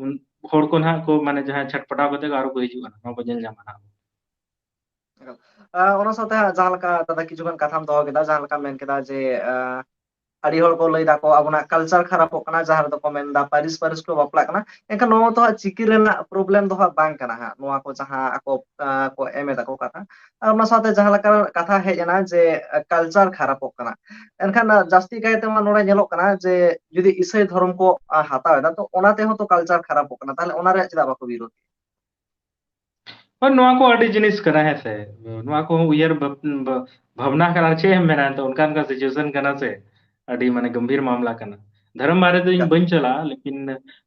ᱩᱱ ᱦᱚᱲ ᱠᱚ ᱱᱟᱜ ᱠᱚ ᱢᱟᱱᱮ ᱡᱟᱦᱟᱸᱭ ᱪᱷᱟᱴᱯᱟᱴᱟᱣ ᱠᱟᱛᱮ ᱠᱚ ᱟᱨᱚ ᱠᱚ ᱦᱤᱡᱩᱜᱼᱟ, ᱱᱚᱣᱟ ᱵᱚᱱ ᱧᱮᱞ ᱧᱟᱢᱟ ᱱᱟᱜ᱾ ᱮᱠᱟᱞ᱾ ᱟᱸ, ᱚᱱᱟ ᱥᱟᱶᱛᱮ ᱦᱟᱸᱜ ᱡᱟᱦᱟᱸ ᱞᱮᱠᱟ ᱫᱟᱫᱟ ᱠᱤᱪᱷᱩ ᱜᱟᱱ ᱠᱟᱛᱷᱟᱢ ᱫᱚᱦᱚ ᱠᱮᱫᱟ, ᱡᱟᱦᱟᱸ ᱞᱮᱠᱟᱢ ᱢᱮᱱ ᱠᱮᱫᱟ ᱡᱮ, ᱟᱸ, ᱟᱹᱰᱤ ᱦᱚᱲ ᱠᱚ ᱞᱟᱹᱭ ᱫᱟᱠᱚ ᱟᱵᱚᱱᱟᱜ ᱠᱟᱞᱪᱟᱨ ᱠᱷᱟᱨᱟᱯᱚᱜ ᱠᱟᱱᱟ, ᱡᱟᱦᱟᱸ ᱨᱮᱫᱚ ᱠᱚ ᱢᱮᱱᱫᱟ ᱯᱟᱹᱨᱤᱥ ᱯᱟᱹᱨᱤᱥ ᱠᱚ ᱵᱟᱯᱞᱟᱜ ᱠᱟᱱᱟ᱾ ᱮᱱᱠᱷᱟᱱ ᱱᱚᱣᱟ ᱢᱟᱛᱚ ᱦᱟᱸᱜ ᱪᱤᱠᱤ ᱨᱮᱱᱟᱜ ᱯᱨᱚᱵᱞᱮᱢ ᱫᱚ ᱦᱟᱸᱜ ᱵᱟᱝ ᱠᱟᱱᱟ ᱦᱟᱸᱜ, ᱱᱚᱣᱟ ᱠᱚ ᱡᱟᱦᱟᱸ ᱟᱠᱚ, ᱟᱸ, ᱠᱚ ᱮᱢ ᱮᱫᱟ ᱠᱚ ᱠᱟᱛᱷᱟ᱾ ᱟᱨ ᱚᱱᱟ ᱥᱟᱶᱛᱮ ᱡᱟᱦᱟᱸ ᱞᱮᱠᱟ ᱠᱟᱛᱷᱟ ᱦᱮᱡ ᱮᱱᱟ ᱡᱮ, ᱟᱸ, ᱠᱟᱞᱪᱟᱨ ᱠᱷᱟᱨᱟᱯᱚᱜ ᱠᱟᱱᱟ᱾ ᱮᱱᱠᱷᱟᱱ, ᱟᱸ, ᱡᱟᱹᱥᱛᱤ ᱠᱟᱭᱛᱮ ᱢᱟ ᱱᱚᱰᱮ ᱧᱮᱞᱚᱜ ᱠᱟᱱᱟ ᱡᱮ ᱡᱩᱫᱤ ᱤᱥᱟᱹᱭ ᱫᱷᱚᱨᱚᱢ ᱠᱚ, ᱟᱸ, ᱦᱟᱛᱟᱣ ᱮᱫᱟ, ᱛᱚ ᱚᱱᱟ ᱛᱮᱦᱚᱸ ᱛᱚ ᱠᱟᱞᱪᱟᱨ ᱠᱷᱟᱨᱟᱯᱚᱜ ᱠᱟᱱᱟ᱾ ᱛᱟᱦᱞᱮ ᱚᱱᱟ ᱨᱮᱭᱟᱜ ᱪᱮᱫᱟᱜ ᱵᱟᱠᱚ ᱵᱤᱨᱳᱫ? ᱦᱳᱭ, ᱱᱚᱣᱟ ᱠᱚ ᱟᱹᱰᱤ ᱡᱤᱱᱤᱥ ᱠᱟᱱᱟ, ᱦᱮᱸ ᱥᱮ? ᱱᱚᱣᱟ ᱠᱚᱦᱚᱸ ᱩᱭᱦᱟᱹᱨ ᱵᱷᱟᱵ-, ᱵᱷᱟ-, ᱵᱷᱟᱵᱽᱱᱟ ᱠᱟᱱᱟ, ᱪᱮᱫ ᱮᱢ ᱢᱮᱱᱟ, ᱛᱚ ᱚᱱᱠᱟ ᱚᱱᱠᱟ ᱥᱤᱪᱩᱭᱮᱥᱚᱱ ᱠᱟᱱᱟ ᱥᱮ, ᱟᱹᱰᱤ ᱢᱟᱱᱮ ᱜᱚᱢᱵᱷᱤᱨ ᱢᱟᱢᱞᱟ ᱠᱟᱱᱟ᱾ ᱫᱷᱚᱨᱚᱢ ᱵᱟᱨᱮ ᱫᱚ ᱤᱧ ᱮᱠᱟᱞ᱾ ᱵᱟᱹᱧ ᱪᱟᱞᱟᱜᱼᱟ, ᱞᱮᱠᱤᱱ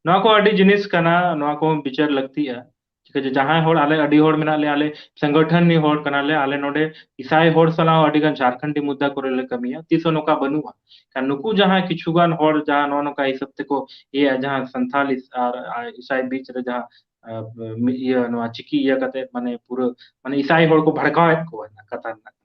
ᱱᱚᱣᱟ ᱠᱚ ᱟᱹᱰᱤ ᱡᱤᱱᱤᱥ ᱠᱟᱱᱟ, ᱱᱚᱣᱟ ᱠᱚᱦᱚᱸ ᱵᱤᱪᱟᱹᱨ ᱞᱟᱹᱠᱛᱤᱜᱼᱟ᱾ ᱪᱤᱠᱟᱹ ᱡᱮ ᱡᱟᱦᱟᱸᱭ ᱦᱚᱲ, ᱟᱞᱮ ᱟᱹᱰᱤ ᱦᱚᱲ ᱢᱮᱱᱟᱜ ᱞᱮᱭᱟ, ᱟᱞᱮ ᱥᱚᱝᱜᱚᱴᱷᱚᱱ ᱨᱤᱱ ᱦᱚᱲ ᱠᱟᱱᱟᱞᱮ, ᱟᱞᱮ ᱱᱚᱰᱮ ᱤᱥᱟᱭ ᱦᱚᱲ ᱥᱟᱞᱟᱜ ᱦᱚᱸ ᱟᱹᱰᱤ ᱜᱟᱱ ᱡᱷᱟᱨᱠᱷᱚᱸᱰᱤ ᱢᱩᱫᱽᱫᱟ ᱠᱚᱨᱮ ᱞᱮ ᱠᱟᱹᱢᱤᱭᱟ, ᱛᱤᱥ ᱦᱚᱸ ᱱᱚᱝᱠᱟ ᱵᱟᱹᱱᱩᱜᱼᱟ᱾ ᱠᱷᱟᱱ ᱱᱩᱠᱩ ᱡᱟᱦᱟᱸᱭ ᱠᱤᱪᱷᱩ ᱜᱟᱱ ᱦᱚᱲ ᱡᱟᱦᱟᱸ ᱱᱚᱜᱼᱚ ᱱᱚᱝᱠᱟ ᱦᱤᱥᱟᱹᱵ ᱛᱮᱠᱚ ᱤᱭᱟᱹᱭᱟ, ᱡᱟᱦᱟᱸ ᱥᱟᱱᱛᱷᱟᱞ ᱤᱥ-, ᱟᱨ, ᱟᱨ ᱤᱥᱟᱭ ᱵᱤᱪ ᱨᱮ ᱡᱟᱦᱟᱸ ᱟᱨ, ᱢᱤᱫ ᱤᱭᱟᱹ, ᱱᱚᱣᱟ ᱪᱤᱠᱤ ᱤᱭᱟᱹ ᱠᱟᱛᱮ, ᱢᱟᱱᱮ, ᱯᱩᱨᱟᱹ, ᱢᱟᱱᱮ, ᱤᱥᱟᱭ ᱦᱚᱲ ᱠᱚ ᱵᱷᱟᱲᱠᱟᱣᱮᱫ ᱠᱚᱣᱟ, ᱠᱟᱛᱷᱟ ᱨᱮᱱᱟᱜ ᱠᱟᱱᱟ᱾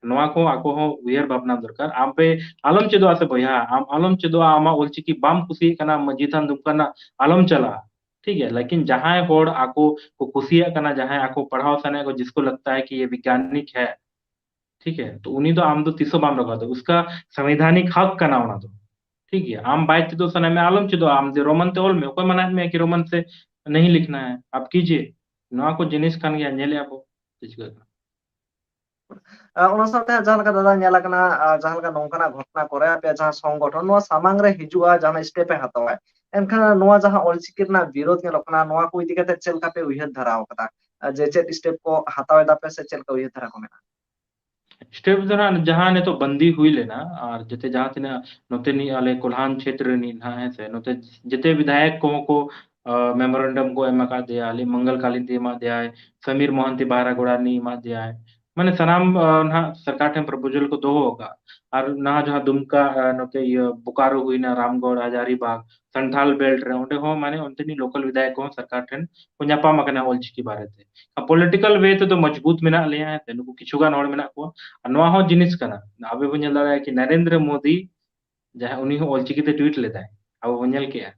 ᱱᱚᱣᱟ ᱠᱚ ᱟᱠᱚ ᱦᱚᱸ ᱩᱭᱦᱟᱹᱨ ᱵᱷᱟᱵᱽᱱᱟ ᱫᱚᱨᱠᱟᱨ᱾ ᱟᱢ ᱯᱮ ᱟᱞᱚᱢ ᱪᱮᱫᱚᱜᱼᱟ ᱥᱮ ᱵᱚᱭᱦᱟ, ᱟᱢ ᱟᱞᱚᱢ ᱪᱮᱫᱚᱜᱼᱟ, ᱟᱢᱟᱜ ᱚᱞᱪᱤᱠᱤ ᱵᱟᱢ ᱠᱩᱥᱤᱭᱟᱜ ᱠᱟᱱᱟ, ᱢᱟᱹᱡᱷᱤ ᱛᱷᱟᱱ ᱫᱩᱢᱠᱟ ᱨᱮᱱᱟᱜ ᱟᱞᱚᱢ ᱪᱟᱞᱟᱜᱼᱟ᱾ ᱴᱷᱤᱠ ᱜᱮᱭᱟ, ᱞᱮᱠᱤᱱ ᱡᱟᱦᱟᱸᱭ ᱦᱚᱲ ᱟᱠᱚ ᱠᱚ ᱠᱩᱥᱤᱭᱟᱜ ᱠᱟᱱᱟ, ᱡᱟᱦᱟᱸᱭ ᱟᱠᱚ ᱯᱟᱲᱦᱟᱣ ᱥᱟᱱᱟᱭᱮᱫ ᱠᱚ, ᱡᱤᱥᱠᱳ ᱞᱟᱜᱽᱛᱟ ᱦᱟᱭ ᱠᱤ ᱭᱮ ᱵᱤᱜᱽᱜᱟᱱᱤᱠ ᱦᱟᱭ, ᱴᱷᱤᱠ ᱦᱮ, ᱛᱚ ᱩᱱᱤ ᱫᱚ ᱟᱢ ᱫᱚ ᱛᱤᱥ ᱦᱚᱸ ᱵᱟᱢ ᱨᱚᱜᱟᱣ ᱫᱟᱲᱮᱭᱟᱜᱼᱟ, ᱩᱥᱠᱟ ᱥᱚᱝᱵᱤᱫᱷᱟᱱᱤᱠ ᱦᱚᱠ ᱠᱟᱱᱟ ᱚᱱᱟ ᱫᱚ᱾ ᱴᱷᱤᱠ ᱜᱮᱭᱟ, ᱟᱢ ᱵᱟᱭ ᱪᱮᱫᱚᱜ ᱥᱟᱱᱟᱭᱮᱫ ᱢᱮᱭᱟ, ᱟᱞᱚᱢ ᱪᱮᱫᱚᱜᱼᱟ, ᱟᱢ ᱫᱚ ᱨᱳᱢᱟᱱ ᱛᱮ ᱚᱞ ᱢᱮ, ᱚᱠᱚᱭ ᱢᱟᱱᱟᱭᱮᱫ ᱢᱮᱭᱟ ᱠᱤ ᱨᱳᱢᱟᱱ ᱥᱮ ᱱᱟᱦᱤ ᱞᱤᱠᱷᱱᱟ ᱦᱟᱭ, ᱟᱯ ᱠᱤᱡᱤᱭᱮ᱾ ᱱᱚᱣᱟ ᱠᱚ ᱡᱤᱱᱤᱥ ᱠᱟᱱ ᱜᱮᱭᱟ, ᱧᱮᱞᱮᱫᱼᱟ ᱵᱚ ᱪᱮᱫ ᱪᱤᱠᱟᱹᱜ ᱠᱟᱱᱟ᱾ ᱟᱨ ᱚᱱᱟ ᱥᱟᱶᱛᱮ ᱡᱟᱦᱟᱸ ᱞᱮᱠᱟ ᱫᱟᱫᱟ ᱧᱮᱞ ᱟᱠᱟᱱᱟ, ᱟᱨ ᱡᱟᱦᱟᱸ ᱞᱮᱠᱟ ᱱᱚᱝᱠᱟᱱᱟᱜ ᱜᱷᱚᱴᱚᱱᱟ ᱠᱚᱨᱮ ᱟᱯᱮᱭᱟᱜ ᱡᱟᱦᱟᱸ ᱥᱚᱝᱜᱚᱴᱷᱚᱱ ᱱᱚᱣᱟ ᱥᱟᱢᱟᱝ ᱨᱮ ᱦᱤᱡᱩᱜᱼᱟ, ᱡᱟᱦᱟᱸ ᱥᱴᱮᱯ ᱮ ᱦᱟᱛᱟᱣᱟ, ᱮᱱᱠᱷᱟᱱ ᱱᱚᱣᱟ ᱡᱟᱦᱟᱸ ᱚᱞᱪᱤᱠᱤ ᱨᱮᱱᱟᱜ ᱵᱤᱨᱳᱫ ᱧᱮᱞᱚᱜ ᱠᱟᱱᱟ, ᱱᱚᱣᱟ ᱠᱚ ᱤᱫᱤ ᱠᱟᱛᱮ ᱪᱮᱫ ᱞᱮᱠᱟ ᱯᱮ ᱩᱭᱦᱟᱹᱨ ᱫᱷᱟᱨᱟ ᱟᱠᱟᱫᱟ? ᱟᱨ ᱡᱮ ᱪᱮᱫ ᱥᱴᱮᱯ ᱠᱚ ᱦᱟᱛᱟᱣ ᱮᱫᱟ ᱯᱮ ᱥᱮ ᱪᱮᱫ ᱞᱮᱠᱟ ᱩᱭᱦᱟᱹᱨ ᱫᱷᱟᱨᱟ ᱠᱚ ᱢᱮᱱᱟᱜᱼᱟ? ᱥᱴᱮᱯ ᱫᱚ ᱱᱟᱜ ᱡᱟᱦᱟᱸ ᱱᱤᱛᱚᱜ ᱵᱟᱱᱫᱤ ᱦᱩᱭ ᱞᱮᱱᱟ, ᱟᱨ ᱡᱮᱛᱮ ᱡᱟᱦᱟᱸ ᱛᱤᱱᱟᱹᱜ ᱱᱚᱛᱮ ᱱᱤᱡ ᱟᱞᱮ ᱠᱚᱞᱦᱟᱱ ᱪᱷᱮᱛᱨᱚ ᱨᱤᱱᱤᱡ ᱱᱟᱜ, ᱦᱮᱸ ᱥᱮ, ᱱᱚᱛᱮ ᱡᱮᱛᱮ ᱵᱤᱫᱷᱟᱭᱚᱠ ᱠᱚᱦᱚᱸ ᱠᱚ ᱢᱮᱢᱳᱨᱮᱱᱰᱟᱢ ᱠᱚ ᱮᱢ ᱟᱠᱟᱫ ᱫᱮᱭᱟ, ᱟᱞᱮ ᱢᱚᱝᱜᱚᱞ ᱠᱟᱞᱤᱱᱫᱤ ᱮᱢᱟᱫ ᱫᱮᱭᱟᱭ, ᱥᱟᱢᱤᱨ ᱢᱚᱦᱟᱱᱛᱤ ᱵᱟᱦᱨᱟᱜᱚᱲᱟ ᱨᱤᱱᱤᱡ ᱮᱢᱟᱫ ᱫᱮᱭᱟᱭ᱾ ᱢᱟᱱᱮ ᱥᱟᱱᱟᱢ ᱱᱟᱦᱟᱜ ᱥᱚᱨᱠᱟᱨ ᱴᱷᱮᱱ ᱯᱨᱚᱯᱳᱡᱟᱞ ᱠᱚ ᱫᱚᱦᱚ ᱟᱠᱟᱫ᱾ ᱟᱨ ᱱᱟᱦᱟᱜ ᱡᱟᱦᱟᱸ ᱫᱩᱢᱠᱟ, ᱱᱚᱛᱮ ᱤᱭᱟᱹ ᱵᱳᱠᱟᱨᱳ ᱦᱩᱭᱱᱟ, ᱨᱟᱢᱜᱚᱲ, ᱦᱟᱡᱟᱨᱤᱵᱟᱜᱽ, ᱥᱟᱱᱛᱷᱟᱞ ᱵᱮᱞᱴ ᱨᱮ, ᱚᱸᱰᱮ ᱦᱚᱸ ᱢᱟᱱᱮ ᱚᱱᱛᱮᱱᱤᱡ ᱞᱳᱠᱟᱞ ᱵᱤᱫᱷᱟᱭᱚᱠ ᱠᱚᱦᱚᱸ ᱥᱚᱨᱠᱟᱨ ᱴᱷᱮᱱ ᱠᱚ ᱧᱟᱯᱟᱢ ᱟᱠᱟᱱᱟ ᱚᱞᱪᱤᱠᱤ ᱵᱟᱨᱮᱛᱮ᱾ ᱯᱚᱞᱤᱴᱤᱠᱟᱞ ᱣᱮ ᱛᱮᱫᱚ ᱢᱚᱡᱽᱵᱩᱛ ᱢᱮᱱᱟᱜ ᱞᱮᱭᱟ, ᱦᱮᱸ ᱥᱮ, ᱱᱩᱠᱩ ᱠᱤᱪᱷᱩ ᱜᱟᱱ ᱦᱚᱲ ᱢᱮᱱᱟᱜ ᱠᱚᱣᱟ᱾ ᱟᱨ ᱱᱚᱣᱟ ᱦᱚᱸ ᱡᱤᱱᱤᱥ ᱠᱟᱱᱟ, ᱟᱵᱚ ᱵᱚᱱ ᱧᱮᱞ ᱫᱟᱲᱮᱭᱟᱜᱼᱟ ᱠᱤ ᱱᱚᱨᱮᱱᱫᱨᱚ ᱢᱳᱫᱤ, ᱡᱟᱦᱟᱸ, ᱩᱱᱤ ᱦᱚᱸ ᱚᱞᱪᱤᱠᱤ ᱛᱮ ᱴᱩᱭᱤᱴ ᱞᱮᱫᱟᱭ, ᱟᱵᱚ ᱵᱚᱱ ᱧᱮᱞ ᱠᱮᱜᱼᱟ᱾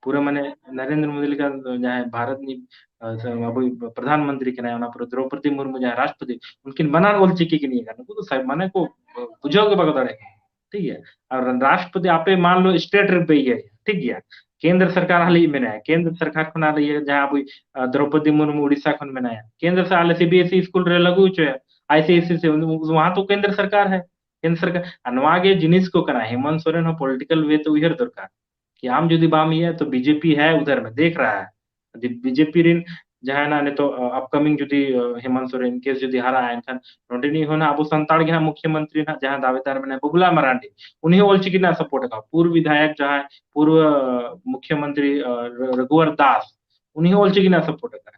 ᱯᱩᱨᱟᱹ ᱢᱟᱱᱮ ᱱᱚᱨᱮᱱᱫᱨᱚ ᱢᱳᱫᱤ ᱞᱮᱠᱟ ᱡᱟᱦᱟᱸᱭ ᱵᱷᱟᱨᱚᱛ ᱨᱤᱱᱤᱡ, ᱟᱵᱚ ᱯᱨᱚᱫᱷᱟᱱ ᱢᱚᱱᱛᱨᱤ ᱠᱟᱱᱟᱭ, ᱚᱱᱟ ᱯᱚᱨᱮ ᱫᱨᱚᱣᱯᱚᱫᱤ ᱢᱩᱨᱢᱩ ᱡᱟᱦᱟᱸᱭ ᱨᱟᱥᱴᱨᱚᱯᱚᱛᱤ, ᱩᱱᱠᱤᱱ ᱵᱟᱱᱟᱨ ᱚᱞᱪᱤᱠᱤ ᱠᱤᱱ ᱤᱭᱟᱹ ᱠᱟᱱᱟ᱾ ᱱᱩᱠᱩ ᱫᱚ ᱥᱟ-, ᱢᱟᱱᱮ ᱠᱚ ᱵᱩᱡᱷᱟᱹᱣ ᱜᱮ ᱵᱟᱠᱚ ᱫᱟᱲᱮᱭᱟᱜ ᱠᱟᱱᱟ᱾ ᱴᱷᱤᱠ ᱜᱮᱭᱟ, ᱟᱨ ᱨᱟᱥᱴᱨᱚᱯᱚᱛᱤ ᱟᱯᱮ ᱢᱟᱱ ᱞᱚ ᱥᱴᱮᱴ ᱨᱮᱯᱮ ᱤᱭᱟᱹᱭᱟ, ᱴᱷᱤᱠ ᱜᱮᱭᱟ, ᱠᱮᱱᱫᱨᱚ ᱥᱚᱨᱠᱟᱨ ᱦᱟᱞᱤ ᱢᱮᱱᱟᱭᱟ, ᱠᱮᱱᱫᱨᱚ ᱥᱚᱨᱠᱟᱨ ᱠᱷᱚᱱᱟᱜ ᱤᱭᱟᱹ ᱡᱟᱦᱟᱸ ᱟᱵᱚ, ᱟᱸ, ᱫᱨᱚᱣᱯᱚᱫᱤ ᱢᱩᱨᱢᱩ ᱩᱲᱤᱥᱥᱟ ᱠᱷᱚᱱ ᱢᱮᱱᱟᱭᱟ, ᱠᱮᱱᱫᱨᱚ ᱥᱮ ᱟᱞᱮ C B S E school ᱨᱮ ᱞᱟᱹᱜᱩ ᱦᱚᱪᱚᱭᱟ, ᱟᱭ ᱥᱤ ᱮᱥ ᱤ ᱥᱮ, ᱩᱱ-, ᱩᱱ-, ᱣᱟᱦᱟᱸ ᱛᱚ ᱠᱮᱱᱫᱨᱚ ᱥᱚᱨᱠᱟᱨ ᱦᱮ, ᱠᱮᱱᱫᱨᱚ ᱥᱚᱨᱠᱟᱨ᱾ ᱟᱨ ᱱᱚᱣᱟ ᱜᱮ ᱡᱤᱱᱤᱥ ᱠᱚ ᱠᱟᱱᱟ, ᱦᱮᱢᱚᱱᱛ ᱥᱚᱨᱮᱱ ᱦᱚᱸ ᱯᱚᱞᱤᱴᱤᱠᱟᱞ ᱣᱮ ᱛᱮ ᱩᱭᱦᱟᱹᱨ ᱫᱚᱨᱠᱟᱨ᱾ ᱠᱤ ᱟᱢ ᱡᱩᱫᱤ ᱵᱟᱢ ᱤᱭᱟᱹᱭᱟ ᱛᱚ ᱵᱤᱡᱮᱯᱤ ᱦᱮ ᱩᱫᱷᱟᱨ ᱢᱮ ᱫᱮᱠᱷ ᱨᱟᱦᱟ ᱦᱮ᱾ ᱡᱩᱫᱤ ᱵᱤᱡᱮᱯᱤ ᱨᱤᱱ ᱡᱟᱦᱟᱸᱭ ᱱᱟᱜ ᱱᱤᱛᱚᱜ, ᱟᱸ, ᱟᱯᱠᱟᱢᱤᱝ ᱡᱩᱫᱤ, ᱟᱸ, ᱦᱮᱢᱚᱱᱛ ᱥᱚᱨᱮᱱ ᱤᱱ ᱠᱮᱥ ᱡᱩᱫᱤ ᱦᱟᱨᱟᱜᱼᱟ, ᱮᱱᱠᱷᱟᱱ ᱱᱚᱰᱮᱱᱤᱡ ᱦᱚᱸ ᱱᱟᱜ ᱟᱵᱚ ᱥᱟᱱᱛᱟᱲ ᱜᱮ ᱱᱟᱜ ᱢᱩᱠᱷᱭᱚᱢᱚᱱᱛᱨᱤ ᱱᱟᱜ ᱡᱟᱦᱟᱸ ᱫᱟᱣᱮᱫᱟᱨ ᱢᱮᱱᱟᱭᱟ ᱵᱟᱵᱩᱞᱟᱞ ᱢᱟᱨᱟᱱᱰᱤ, ᱩᱱᱤ ᱦᱚᱸ ᱚᱞᱪᱤᱠᱤ ᱨᱮᱱᱟᱜ ᱥᱟᱯᱳᱨᱴ ᱟᱠᱟᱫ᱾ ᱯᱩᱨᱵᱚ ᱵᱤᱫᱷᱟᱭᱚᱠ ᱡᱟᱦᱟᱸᱭ ᱯᱩᱨᱵᱚ ᱢᱩᱠᱷᱭᱚᱢᱚᱱᱛᱨᱤ, ᱟᱸ, ᱨᱚ-, ᱨᱚᱜᱷᱩᱣᱟᱨ ᱫᱟᱥ, ᱩᱱᱤ ᱦᱚᱸ ᱚᱞᱪᱤᱠᱤ ᱨᱮᱱᱟᱜ ᱥᱟᱯᱳᱨᱴ ᱟᱠᱟᱫ᱾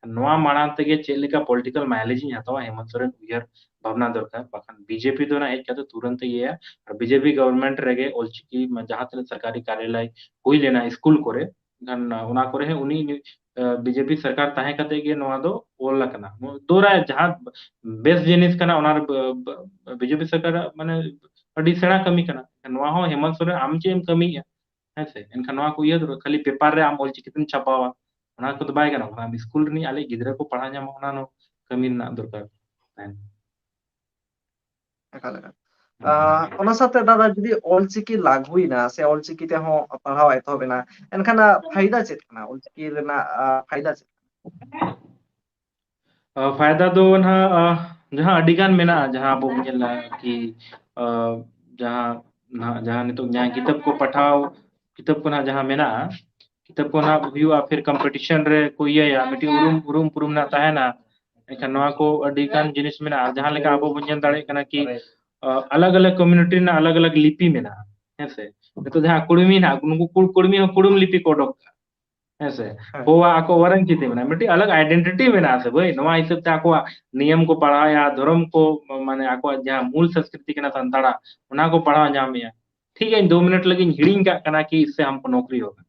ᱱᱚᱣᱟ ᱢᱟᱲᱟᱝ ᱛᱮᱜᱮ ᱪᱮᱫ ᱞᱮᱠᱟ ᱯᱚᱞᱤᱴᱤᱠᱟᱞ ᱢᱟᱭᱞᱮᱡᱽ ᱤᱧ ᱦᱟᱛᱟᱣᱟ, ᱦᱮᱢᱚᱱᱛ ᱥᱚᱨᱮᱱ ᱩᱭᱦᱟᱹᱨ ᱵᱷᱟᱵᱽᱱᱟ ᱫᱚᱨᱠᱟᱨ, ᱵᱟᱠᱷᱟᱱ ᱵᱤᱡᱮᱯᱤ ᱫᱚ ᱱᱟᱜ ᱦᱮᱡ ᱠᱟᱛᱮ ᱛᱩᱨᱟᱹᱱᱛ ᱮ ᱤᱭᱟᱹᱭᱟ᱾ ᱟᱨ ᱵᱤᱡᱮᱯᱤ ᱜᱚᱵᱷᱚᱨᱱᱢᱮᱱᱴ ᱨᱮᱜᱮ ᱚᱞᱪᱤᱠᱤ ᱢᱟ-, ᱡᱟᱦᱟᱸ ᱛᱤᱱᱟᱹᱜ ᱥᱚᱨᱠᱟᱨᱤ ᱠᱟᱨᱭᱟᱞᱚᱭ ᱦᱩᱭ ᱞᱮᱱᱟ ᱥᱠᱩᱞ ᱠᱚᱨᱮ, ᱮᱱᱠᱷᱟᱱ ᱚᱱᱟ ᱠᱚᱨᱮ ᱦᱚᱸ ᱩᱱᱤ, ᱟᱸ, ᱵᱤᱡᱮᱯᱤ ᱥᱚᱨᱠᱟᱨ ᱛᱟᱦᱮᱸ ᱠᱟᱛᱮ ᱜᱮ ᱱᱚᱣᱟ ᱫᱚ ᱚᱞ ᱟᱠᱟᱱᱟ᱾ ᱫᱚᱨᱟᱭ ᱡᱟᱦᱟᱸ ᱵᱮᱥ ᱡᱤᱱᱤᱥ ᱠᱟᱱᱟ, ᱚᱱᱟ ᱨᱮ ᱵ-, ᱵ-, ᱵᱤᱡᱮᱯᱤ ᱥᱚᱨᱠᱟᱨᱟᱜ ᱢᱟᱱᱮ ᱟᱹᱰᱤ ᱥᱮᱬᱟ ᱠᱟᱹᱢᱤ ᱠᱟᱱᱟ᱾ ᱱᱚᱣᱟ ᱦᱚᱸ ᱦᱮᱢᱚᱱᱛ ᱥᱚᱨᱮᱱ ᱟᱢ ᱪᱮᱫ ᱮᱢ ᱠᱟᱹᱢᱤᱭᱮᱫᱼᱟ? ᱦᱮᱸ ᱥᱮ? ᱮᱱᱠᱷᱟᱱ ᱱᱚᱣᱟ ᱠᱚ ᱩᱭᱦᱟᱹᱨ ᱫᱚᱨᱠᱟᱨ, ᱠᱷᱟᱹᱞᱤ ᱯᱮᱯᱟᱨ ᱨᱮ ᱟᱢ ᱚᱞᱪᱤᱠᱤ ᱛᱮᱢ ᱪᱷᱟᱯᱟᱣᱟ, ᱚᱱᱟ ᱠᱚᱫᱚ ᱵᱟᱭ ᱜᱟᱱᱚᱜ ᱠᱟᱱᱟ᱾ ᱟᱢ ᱥᱠᱩᱞ ᱨᱤᱱᱤᱡ ᱟᱞᱮ ᱜᱤᱫᱽᱨᱟᱹ ᱠᱚ ᱯᱟᱲᱦᱟᱣ ᱧᱟᱢᱟ, ᱚᱱᱟ ᱱᱚ-, ᱠᱟᱹᱢᱤ ᱨᱮᱱᱟᱜ ᱫᱚᱨᱠᱟᱨ ᱛᱟᱦᱮᱱᱟ᱾ ᱮᱠᱟᱞ, ᱮᱠᱟᱞ᱾ ᱟᱸ, ᱚᱱᱟ ᱥᱟᱶᱛᱮ ᱫᱟᱫᱟ, ᱡᱩᱫᱤ ᱚᱞᱪᱤᱠᱤ ᱞᱟᱹᱜᱩᱭᱮᱱᱟ ᱥᱮ ᱚᱞᱪᱤᱠᱤ ᱛᱮᱦᱚᱸ ᱯᱟᱲᱦᱟᱣ ᱮᱛᱚᱦᱚᱵ ᱮᱱᱟ, ᱮᱱᱠᱷᱟᱱ, ᱟᱸ, ᱯᱷᱟᱭᱫᱟ ᱪᱮᱫ ᱠᱟᱱᱟ? ᱚᱞᱪᱤᱠᱤ ᱨᱮᱱᱟᱜ, ᱟᱸ, ᱯᱷᱟᱭᱫᱟ ᱪᱮᱫ? ᱟᱸ, ᱯᱷᱟᱭᱫᱟ ᱫᱚ ᱱᱟᱦᱟᱜ, ᱟᱸ, ᱡᱟᱦᱟᱸ ᱟᱹᱰᱤ ᱜᱟᱱ ᱢᱮᱱᱟᱜᱼᱟ, ᱡᱟᱦᱟᱸ ᱟᱵᱚ ᱵᱚᱱ ᱧᱮᱞᱟ ᱠᱤ, ᱟᱸ, ᱡᱟᱦᱟᱸ ᱱᱟᱦᱟᱜ, ᱡᱟᱦᱟᱸ ᱱᱤᱛᱚᱜ ᱡᱟᱦᱟᱸ ᱠᱤᱛᱟᱹᱵ ᱠᱚ ᱯᱟᱲᱦᱟᱣ, ᱠᱤᱛᱟᱹᱵ ᱠᱚ ᱱᱟᱦᱟᱜ ᱡᱟᱦᱟᱸ ᱢᱮᱱᱟᱜᱼᱟ, ᱠᱤᱛᱟᱹᱵ ᱠᱚ ᱱᱟᱦᱟᱜ ᱦᱩᱭᱩᱜᱼᱟ, ᱯᱷᱤᱨ ᱠᱚᱢᱯᱤᱴᱤᱥᱚᱱ ᱨᱮ ᱠᱚ ᱤᱭᱟᱹᱭᱟ, ᱢᱤᱫᱴᱤᱡ ᱩᱨᱩᱢ, ᱩᱨᱩᱢ ᱩᱯᱨᱩᱢ ᱱᱟᱦᱟᱜ ᱛᱟᱦᱮᱱᱟ᱾ ᱮᱱᱠᱷᱟᱱ ᱱᱚᱣᱟ ᱠᱚ ᱟᱹᱰᱤ ᱜᱟᱱ ᱡᱤᱱᱤᱥ ᱢᱮᱱᱟᱜᱼᱟ, ᱡᱟᱦᱟᱸ ᱞᱮᱠᱟ ᱟᱵᱚ ᱵᱚᱱ ᱧᱮᱞ ᱫᱟᱲᱮᱭᱟᱜ ᱠᱟᱱᱟ ᱠᱤ, ᱟᱸ, ᱟᱞᱟᱜᱽ ᱟᱞᱟᱜᱽ ᱠᱚᱢᱭᱩᱱᱤᱴᱤ ᱨᱮᱱᱟᱜ ᱟᱞᱟᱜᱽ ᱟᱞᱟᱜᱽ ᱞᱤᱯᱤ ᱢᱮᱱᱟᱜᱼᱟ, ᱦᱮᱸ ᱥᱮ? ᱱᱤᱛᱚᱜ ᱡᱟᱦᱟᱸ ᱠᱩᱲᱢᱤ ᱱᱟᱦᱟᱜ, ᱱᱩᱠᱩ ᱠᱩᱲ-, ᱠᱩᱲᱢᱤ ᱦᱚᱸ ᱠᱩᱲᱩᱢ ᱞᱤᱯᱤ ᱠᱚ ᱚᱰᱚᱠ ᱠᱟᱜᱼᱟ, ᱦᱮᱸ ᱥᱮ? ᱦᱮᱸ᱾ ᱦᱳᱣᱟ ᱟᱠᱚ ᱚᱨᱟᱝ ᱪᱤᱛᱤ ᱢᱮᱱᱟᱜᱼᱟ, ᱢᱤᱫᱴᱤᱡ ᱟᱞᱟᱜᱽ ᱟᱭᱰᱮᱱᱴᱤᱴᱤ ᱢᱮᱱᱟᱜᱼᱟ ᱥᱮ ᱵᱷᱟᱹᱭ? ᱱᱚᱣᱟ ᱦᱤᱥᱟᱹᱵ ᱛᱮ ᱟᱠᱚᱣᱟᱜ ᱱᱤᱭᱚᱢ ᱠᱚ ᱯᱟᱲᱦᱟᱣᱮᱫᱼᱟ, ᱫᱷᱚᱨᱚᱢ ᱠᱚ, ᱢᱟᱱᱮ ᱟᱠᱚᱣᱟᱜ ᱡᱟᱦᱟᱸ ᱢᱩᱞ ᱥᱚᱝᱥᱠᱨᱤᱛᱤ ᱠᱟᱱᱟ ᱥᱟᱱᱛᱟᱲᱟᱜ, ᱚᱱᱟ ᱠᱚ ᱯᱟᱲᱦᱟᱣ ᱧᱟᱢᱮᱫᱼᱟ᱾ ᱴᱷᱤᱠ ᱜᱮᱭᱟ, ᱤᱧ ᱫᱩ ᱢᱤᱱᱤᱴ ᱞᱟᱹᱜᱤᱫ ᱤᱧ ᱦᱤᱲᱤᱧ ᱠᱟᱜ ᱠᱟᱱᱟ ᱠᱤ ᱤᱥᱥᱮ ᱦᱟᱢᱠᱚ ᱱᱚᱠᱨᱤ ᱦᱳᱜᱟ᱾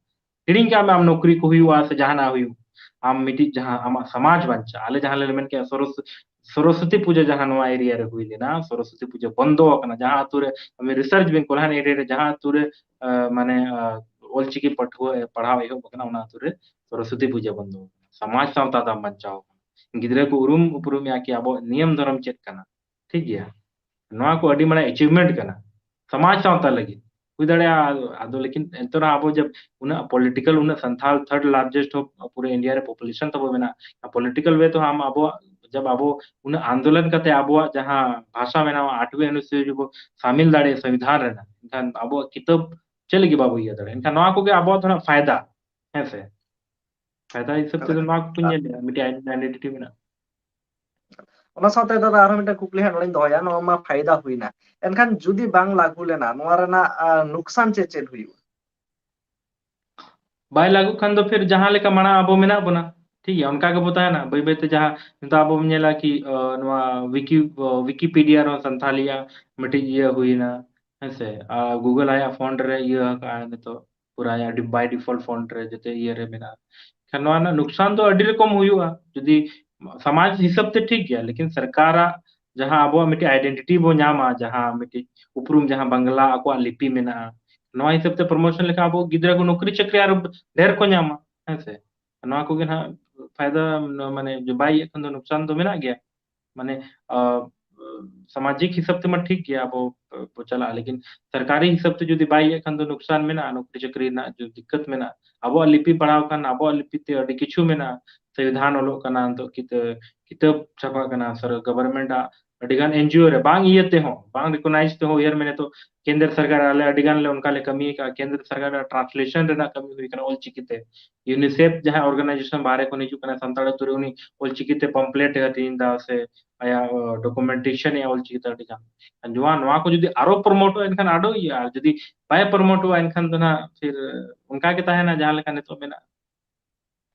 ᱦᱤᱲᱤᱧ ᱠᱟᱜ ᱢᱮ, ᱟᱢ ᱱᱚᱠᱨᱤ ᱠᱚ ᱦᱩᱭᱩᱜᱼᱟ ᱥᱮ ᱡᱟᱦᱟᱱᱟᱜ ᱦᱩᱭᱩᱜ, ᱟᱢ ᱢᱤᱫᱴᱤᱡ ᱡᱟᱦᱟᱸ ᱟᱢᱟᱜ ᱥᱚᱢᱟᱡᱽ ᱵᱟᱧᱪᱟᱜᱼᱟ᱾ ᱟᱞᱮ ᱡᱟᱦᱟᱸ ᱞᱮ ᱢᱮᱱ ᱠᱮᱜᱼᱟ, ᱥᱚᱨᱚᱥ-, ᱥᱚᱨᱚᱥᱚᱛᱤ ᱯᱩᱡᱟᱹ ᱡᱟᱦᱟᱸ ᱱᱚᱣᱟ ᱮᱨᱤᱭᱟ ᱨᱮ ᱦᱩᱭ ᱞᱮᱱᱟ, ᱥᱚᱨᱚᱥᱚᱛᱤ ᱯᱩᱡᱟᱹ ᱵᱚᱱᱫᱚ ᱟᱠᱟᱱᱟ᱾ ᱡᱟᱦᱟᱸ ᱟᱛᱩ ᱨᱮ, ᱟᱢ ᱨᱤᱥᱟᱨᱪ ᱵᱤᱱ, ᱠᱚᱞᱦᱟᱱ ᱮᱨᱤᱭᱟ ᱨᱮ ᱡᱟᱦᱟᱸ ᱟᱛᱩ ᱨᱮ, ᱟᱸ, ᱢᱟᱱᱮ, ᱟᱸ, ᱚᱞᱪᱤᱠᱤ ᱯᱟᱹᱴᱷᱩᱣᱟᱹ ᱯᱟᱲᱦᱟᱣ ᱮᱦᱚᱵ ᱟᱠᱟᱱᱟ, ᱚᱱᱟ ᱟᱛᱩ ᱨᱮ ᱥᱚᱨᱚᱥᱚᱛᱤ ᱯᱩᱡᱟᱹ ᱵᱚᱱᱫᱚ ᱟᱠᱟᱱᱟ᱾ ᱥᱚᱢᱟᱡᱽ ᱥᱟᱶᱛᱟ ᱛᱟᱢ ᱵᱟᱧᱪᱟᱣ ᱟᱠᱟᱱᱟ᱾ ᱜᱤᱫᱽᱨᱟᱹ ᱠᱚ ᱩᱨᱩᱢ ᱩᱯᱨᱩᱢᱮᱜᱼᱟ ᱠᱤ ᱟᱵᱚ ᱱᱤᱭᱚᱢ ᱫᱷᱚᱨᱚᱢ ᱪᱮᱫ ᱠᱟᱱᱟ, ᱴᱷᱤᱠ ᱜᱮᱭᱟ? ᱱᱚᱣᱟ ᱠᱚ ᱟᱹᱰᱤ ᱢᱟᱨᱟᱝ ᱮᱪᱤᱵᱷᱢᱮᱱᱴ ᱠᱟᱱᱟ ᱥᱚᱢᱟᱡᱽ ᱥᱟᱶᱛᱟ ᱞᱟᱹᱜᱤᱫ, ᱦᱩᱭ ᱫᱟᱲᱮᱭᱟᱜᱼᱟ᱾ ᱟᱫᱚ ᱞᱮᱠᱤᱱ ᱮᱱᱛᱮ ᱨᱮᱦᱚᱸ ᱟᱵᱚ ᱡᱟᱵ ᱩᱱᱟᱹᱜ ᱯᱚᱞᱤᱴᱤᱠᱟᱞ, ᱩᱱᱟᱹᱜ ᱥᱟᱱᱛᱟᱲ ᱛᱷᱟᱨᱰ ᱞᱟᱨᱡᱮᱥᱴ ᱦᱚᱸ ᱯᱩᱨᱟᱹ ᱤᱱᱰᱤᱭᱟ ᱨᱮ ᱯᱚᱯᱩᱞᱮᱥᱚᱱ ᱛᱟᱵᱚ ᱢᱮᱱᱟᱜᱼᱟ, ᱯᱚᱞᱤᱴᱤᱠᱟᱞ ᱣᱮ ᱛᱮᱦᱚᱸ ᱟᱢ ᱟᱵᱚᱣᱟᱜ, ᱡᱟᱵ ᱟᱵᱚ ᱩᱱᱟᱹᱜ ᱟᱱᱫᱳᱞᱚᱱ ᱠᱟᱛᱮ ᱟᱵᱚᱣᱟᱜ ᱡᱟᱦᱟᱸ ᱵᱷᱟᱥᱟ ᱢᱮᱱᱟᱜᱼᱟ, ᱟᱴᱷᱣᱤ ᱚᱱᱩᱥᱩᱪᱤ ᱵᱚ ᱥᱟᱢᱤᱞ ᱫᱟᱲᱮᱭᱟᱜᱼᱟ ᱥᱚᱝᱵᱤᱫᱷᱟᱱ ᱨᱮᱱᱟᱜ, ᱮᱱᱠᱷᱟᱱ ᱟᱵᱚᱣᱟᱜ ᱠᱤᱛᱟᱹᱵ ᱪᱮᱫ ᱞᱟᱹᱜᱤᱫ ᱵᱟᱵᱚ ᱤᱭᱟᱹ ᱫᱟᱲᱮᱭᱟᱜᱼᱟ? ᱮᱱᱠᱷᱟᱱ ᱱᱚᱣᱟ ᱠᱚᱜᱮ ᱟᱵᱚᱣᱟᱜ ᱫᱚ ᱱᱟᱜ ᱯᱷᱟᱭᱫᱟ, ᱦᱮᱸ ᱥᱮ? ᱯᱷᱟᱭᱫᱟ ᱦᱤᱥᱟᱹᱵ ᱛᱮᱫᱚ ᱱᱚᱣᱟ ᱠᱚᱠᱚ ᱧᱮᱞᱮᱜᱼᱟ, ᱢᱤᱫᱴᱮᱡ ᱟᱭᱰᱮᱱᱴᱤᱴᱤ ᱢᱮᱱᱟᱜᱼᱟ᱾ ᱚᱱᱟ ᱥᱟᱶᱛᱮ ᱫᱟᱫᱟ ᱟᱨᱦᱚᱸ ᱢᱤᱫᱴᱟᱝ ᱠᱩᱠᱞᱤ ᱦᱟᱸᱜ ᱱᱚᱰᱮᱧ ᱫᱚᱦᱚᱭᱟ, ᱱᱚᱣᱟ ᱢᱟ ᱯᱷᱟᱭᱫᱟ ᱦᱩᱭᱱᱟ, ᱮᱱᱠᱷᱟᱱ ᱡᱩᱫᱤ ᱵᱟᱝ ᱞᱟᱹᱜᱩ ᱞᱮᱱᱟ, ᱱᱚᱣᱟ ᱨᱮᱱᱟᱜ, ᱟᱸ, ᱱᱩᱠᱥᱟᱱ ᱪᱮᱫ ᱪᱮᱫ ᱦᱩᱭᱩᱜᱼᱟ? ᱵᱟᱭ ᱞᱟᱹᱜᱩᱜ ᱠᱷᱟᱱ ᱫᱚ ᱯᱷᱤᱨ ᱡᱟᱦᱟᱸ ᱞᱮᱠᱟ ᱢᱟᱲᱟᱝ ᱟᱵᱚ ᱢᱮᱱᱟᱜ ᱵᱚᱱᱟ, ᱴᱷᱤᱠ ᱜᱮᱭᱟ, ᱚᱱᱠᱟ ᱜᱮᱵᱚ ᱛᱟᱦᱮᱱᱟ᱾ ᱵᱟᱹᱭ ᱵᱟᱹᱭ ᱛᱮ ᱡᱟᱦᱟᱸ ᱱᱤᱛᱚᱜ ᱟᱵᱚ ᱵᱚᱱ ᱧᱮᱞᱟ ᱠᱤ, ᱟᱸ, ᱱᱚᱣᱟ ᱣᱤᱠᱤ-, ᱟᱸ, ᱣᱤᱠᱤᱯᱤᱰᱤᱭᱟ ᱨᱮᱦᱚᱸ ᱥᱟᱱᱛᱷᱟᱞᱤᱭᱟᱜ ᱢᱤᱫᱴᱤᱡ ᱤᱭᱟᱹ ᱦᱩᱭᱱᱟ, ᱦᱮᱸ ᱥᱮ? ᱟᱨ ᱜᱩᱜᱚᱞ ᱟᱭᱟᱜ ᱯᱷᱚᱱᱴ ᱨᱮ ᱤᱭᱟᱹ ᱟᱠᱟᱜᱼᱟ ᱱᱤᱛᱚᱜ, ᱯᱩᱨᱟᱹ ᱟᱭᱟᱜ ᱰᱤ-, ᱵᱟᱭ ᱰᱤᱯᱷᱚᱞᱴ ᱯᱷᱚᱱᱴ ᱨᱮ ᱡᱚᱛᱚ ᱤᱭᱟᱹ ᱨᱮ ᱢᱮᱱᱟᱜᱼᱟ᱾ ᱠᱷᱟᱱ ᱱᱚᱣᱟ ᱨᱮᱱᱟᱜ ᱱᱩᱠᱥᱟᱱ ᱫᱚ ᱟᱹᱰᱤ ᱨᱚᱠᱚᱢ ᱦᱩᱭᱩᱜᱼᱟ᱾ ᱡᱩᱫᱤ ᱥᱚᱢᱟᱡᱽ ᱦᱤᱥᱟᱹᱵ ᱛᱮ ᱴᱷᱤᱠ ᱜᱮᱭᱟ, ᱞᱮᱠᱤᱱ ᱥᱚᱨᱠᱟᱨᱟᱜ ᱡᱟᱦᱟᱸ ᱟᱵᱚᱣᱟᱜ ᱢᱤᱫᱴᱤᱡ ᱟᱭᱰᱮᱱᱴᱤᱴᱤ ᱵᱚ ᱧᱟᱢᱟ, ᱡᱟᱦᱟᱸ ᱢᱤᱫᱴᱤᱡ ᱩᱯᱨᱩᱢ, ᱡᱟᱦᱟᱸ ᱵᱟᱝᱞᱟ ᱟᱠᱚᱣᱟᱜ ᱞᱤᱯᱤ ᱢᱮᱱᱟᱜᱼᱟ, ᱱᱚᱣᱟ ᱦᱤᱥᱟᱹᱵ ᱛᱮ ᱯᱨᱚᱢᱳᱥᱚᱱ ᱞᱮᱠᱷᱟᱱ ᱟᱵᱚ ᱜᱤᱫᱽᱨᱟᱹ ᱠᱚ ᱱᱚᱠᱨᱤ ᱪᱟᱹᱠᱨᱤ ᱟᱨᱚ ᱰᱷᱮᱨ ᱠᱚ ᱧᱟᱢᱟ, ᱦᱮᱸ ᱥᱮ᱾ ᱱᱚᱣᱟ ᱠᱚᱜᱮ ᱱᱟᱦᱟᱜ ᱯᱷᱟᱭᱫᱟ, ᱢᱟᱱᱮ ᱡᱮ ᱵᱟᱭ ᱤᱭᱟᱹᱜ ᱠᱷᱟᱱ ᱫᱚ ᱱᱩᱠᱥᱟᱱ ᱫᱚ ᱢᱮᱱᱟᱜ ᱜᱮᱭᱟ᱾ ᱢᱟᱱᱮ, ᱟ, ᱥᱟᱢᱟᱡᱤᱠ ᱦᱤᱥᱟᱹᱵ ᱛᱮᱢᱟ ᱴᱷᱤᱠ ᱜᱮᱭᱟ, ᱟᱵᱚ ᱵᱚ ᱪᱟᱞᱟᱜᱼᱟ, ᱞᱮᱠᱤᱱ ᱥᱚᱨᱠᱟᱨᱤ ᱦᱤᱥᱟᱹᱵ ᱛᱮ ᱡᱩᱫᱤ ᱵᱟᱭ ᱤᱭᱟᱹᱜ ᱠᱷᱟᱱ ᱫᱚ ᱱᱩᱠᱥᱟᱱ ᱢᱮᱱᱟᱜᱼᱟ, ᱱᱚᱠᱨᱤ ᱪᱟᱹᱠᱨᱤ ᱨᱮᱱᱟᱜ ᱡᱩᱫᱤ ᱫᱤᱠᱠᱟᱛ ᱢᱮᱱᱟᱜᱼᱟ᱾ ᱟᱵᱚᱣᱟᱜ ᱞᱤᱯᱤ ᱯᱟᱲᱦᱟᱣ ᱠᱷᱟᱱ ᱟᱵᱚᱣᱟᱜ ᱞᱤᱯᱤ ᱛᱮ ᱟᱹᱰᱤ ᱠᱤᱪᱷᱩ ᱢᱮᱱᱟᱜᱼᱟ, ᱥᱚᱝᱵᱤᱫᱷᱟᱱ ᱚᱞᱚᱜ ᱠᱟᱱᱟ, ᱱᱤᱛᱚᱜ ᱠᱤᱛᱟᱹ-, ᱠᱤᱛᱟᱹᱵ ᱪᱷᱟᱯᱟᱜ ᱠᱟᱱᱟ, ᱥᱚᱨ-, ᱜᱚᱵᱷᱚᱨᱱᱢᱮᱱᱴ ᱟᱜ ᱟᱹᱰᱤ ᱜᱟᱱ ᱮᱱ ᱡᱤ ᱳ ᱨᱮ ᱵᱟᱝ ᱤᱭᱟᱹ ᱛᱮᱦᱚᱸ, ᱵᱟᱝ ᱨᱤᱠᱚᱜᱱᱟᱭᱤᱡᱽ ᱛᱮᱦᱚᱸ, ᱩᱭᱦᱟᱹᱨ ᱢᱮ ᱱᱤᱛᱚᱜ ᱠᱮᱱᱫᱨᱚ ᱥᱚᱨᱠᱟᱨ ᱟᱞᱮ ᱟᱹᱰᱤ ᱜᱟᱱ ᱞᱮ ᱚᱱᱠᱟ ᱞᱮ ᱠᱟᱹᱢᱤ ᱟᱠᱟᱫᱼᱟ, ᱠᱮᱱᱫᱨᱚ ᱥᱚᱨᱠᱟᱨ ᱨᱮᱱᱟᱜ ᱴᱨᱟᱱᱥᱞᱮᱥᱚᱱ ᱨᱮᱱᱟᱜ ᱠᱟᱹᱢᱤ ᱦᱩᱭ ᱠᱟᱱᱟ ᱚᱞᱪᱤᱠᱤ ᱛᱮ᱾ ᱭᱩᱱᱤᱥᱮᱯᱷ ᱡᱟᱦᱟᱸ ᱚᱨᱜᱟᱱᱟᱭᱡᱮᱥᱚᱱ ᱵᱟᱦᱨᱮ ᱠᱷᱚᱱ ᱦᱤᱡᱩᱜ ᱠᱟᱱᱟ ᱥᱟᱱᱛᱟᱲ ᱟᱹᱛᱩ ᱨᱮ, ᱩᱱᱤ ᱚᱞᱪᱤᱠᱤ ᱛᱮ ᱯᱟᱢᱯᱞᱮᱴ ᱮ ᱦᱟᱹᱴᱤᱧ ᱮᱫᱟ ᱥᱮ ᱟᱭᱟᱜ, ᱚ, ᱰᱚᱠᱩᱢᱮᱱᱴᱮᱥᱚᱱ ᱮ ᱚᱞᱪᱤᱠᱤ ᱛᱮ ᱟᱹᱰᱤ ᱜᱟᱱ᱾ ᱱᱚᱣᱟ, ᱱᱚᱣᱟ ᱠᱚ ᱡᱩᱫᱤ ᱟᱨᱚ ᱯᱨᱚᱢᱳᱴᱚᱜᱼᱟ, ᱮᱱᱠᱷᱟᱱ ᱟᱰᱚ ᱤᱭᱟᱹᱜᱼᱟ, ᱟᱨ ᱡᱩᱫᱤ ᱵᱟᱭ ᱯᱨᱚᱢᱳᱴᱚᱜᱼᱟ, ᱮᱱᱠᱷᱟᱱ ᱫᱚ ᱱᱟᱦᱟᱜ ᱯᱷᱤᱨ ᱚᱱᱠᱟ ᱜᱮ ᱛᱟᱦᱮᱱᱟ ᱡᱟᱦᱟᱸ ᱞᱮᱠᱟ ᱱᱤᱛᱚᱜ ᱢᱮᱱᱟᱜᱼᱟ᱾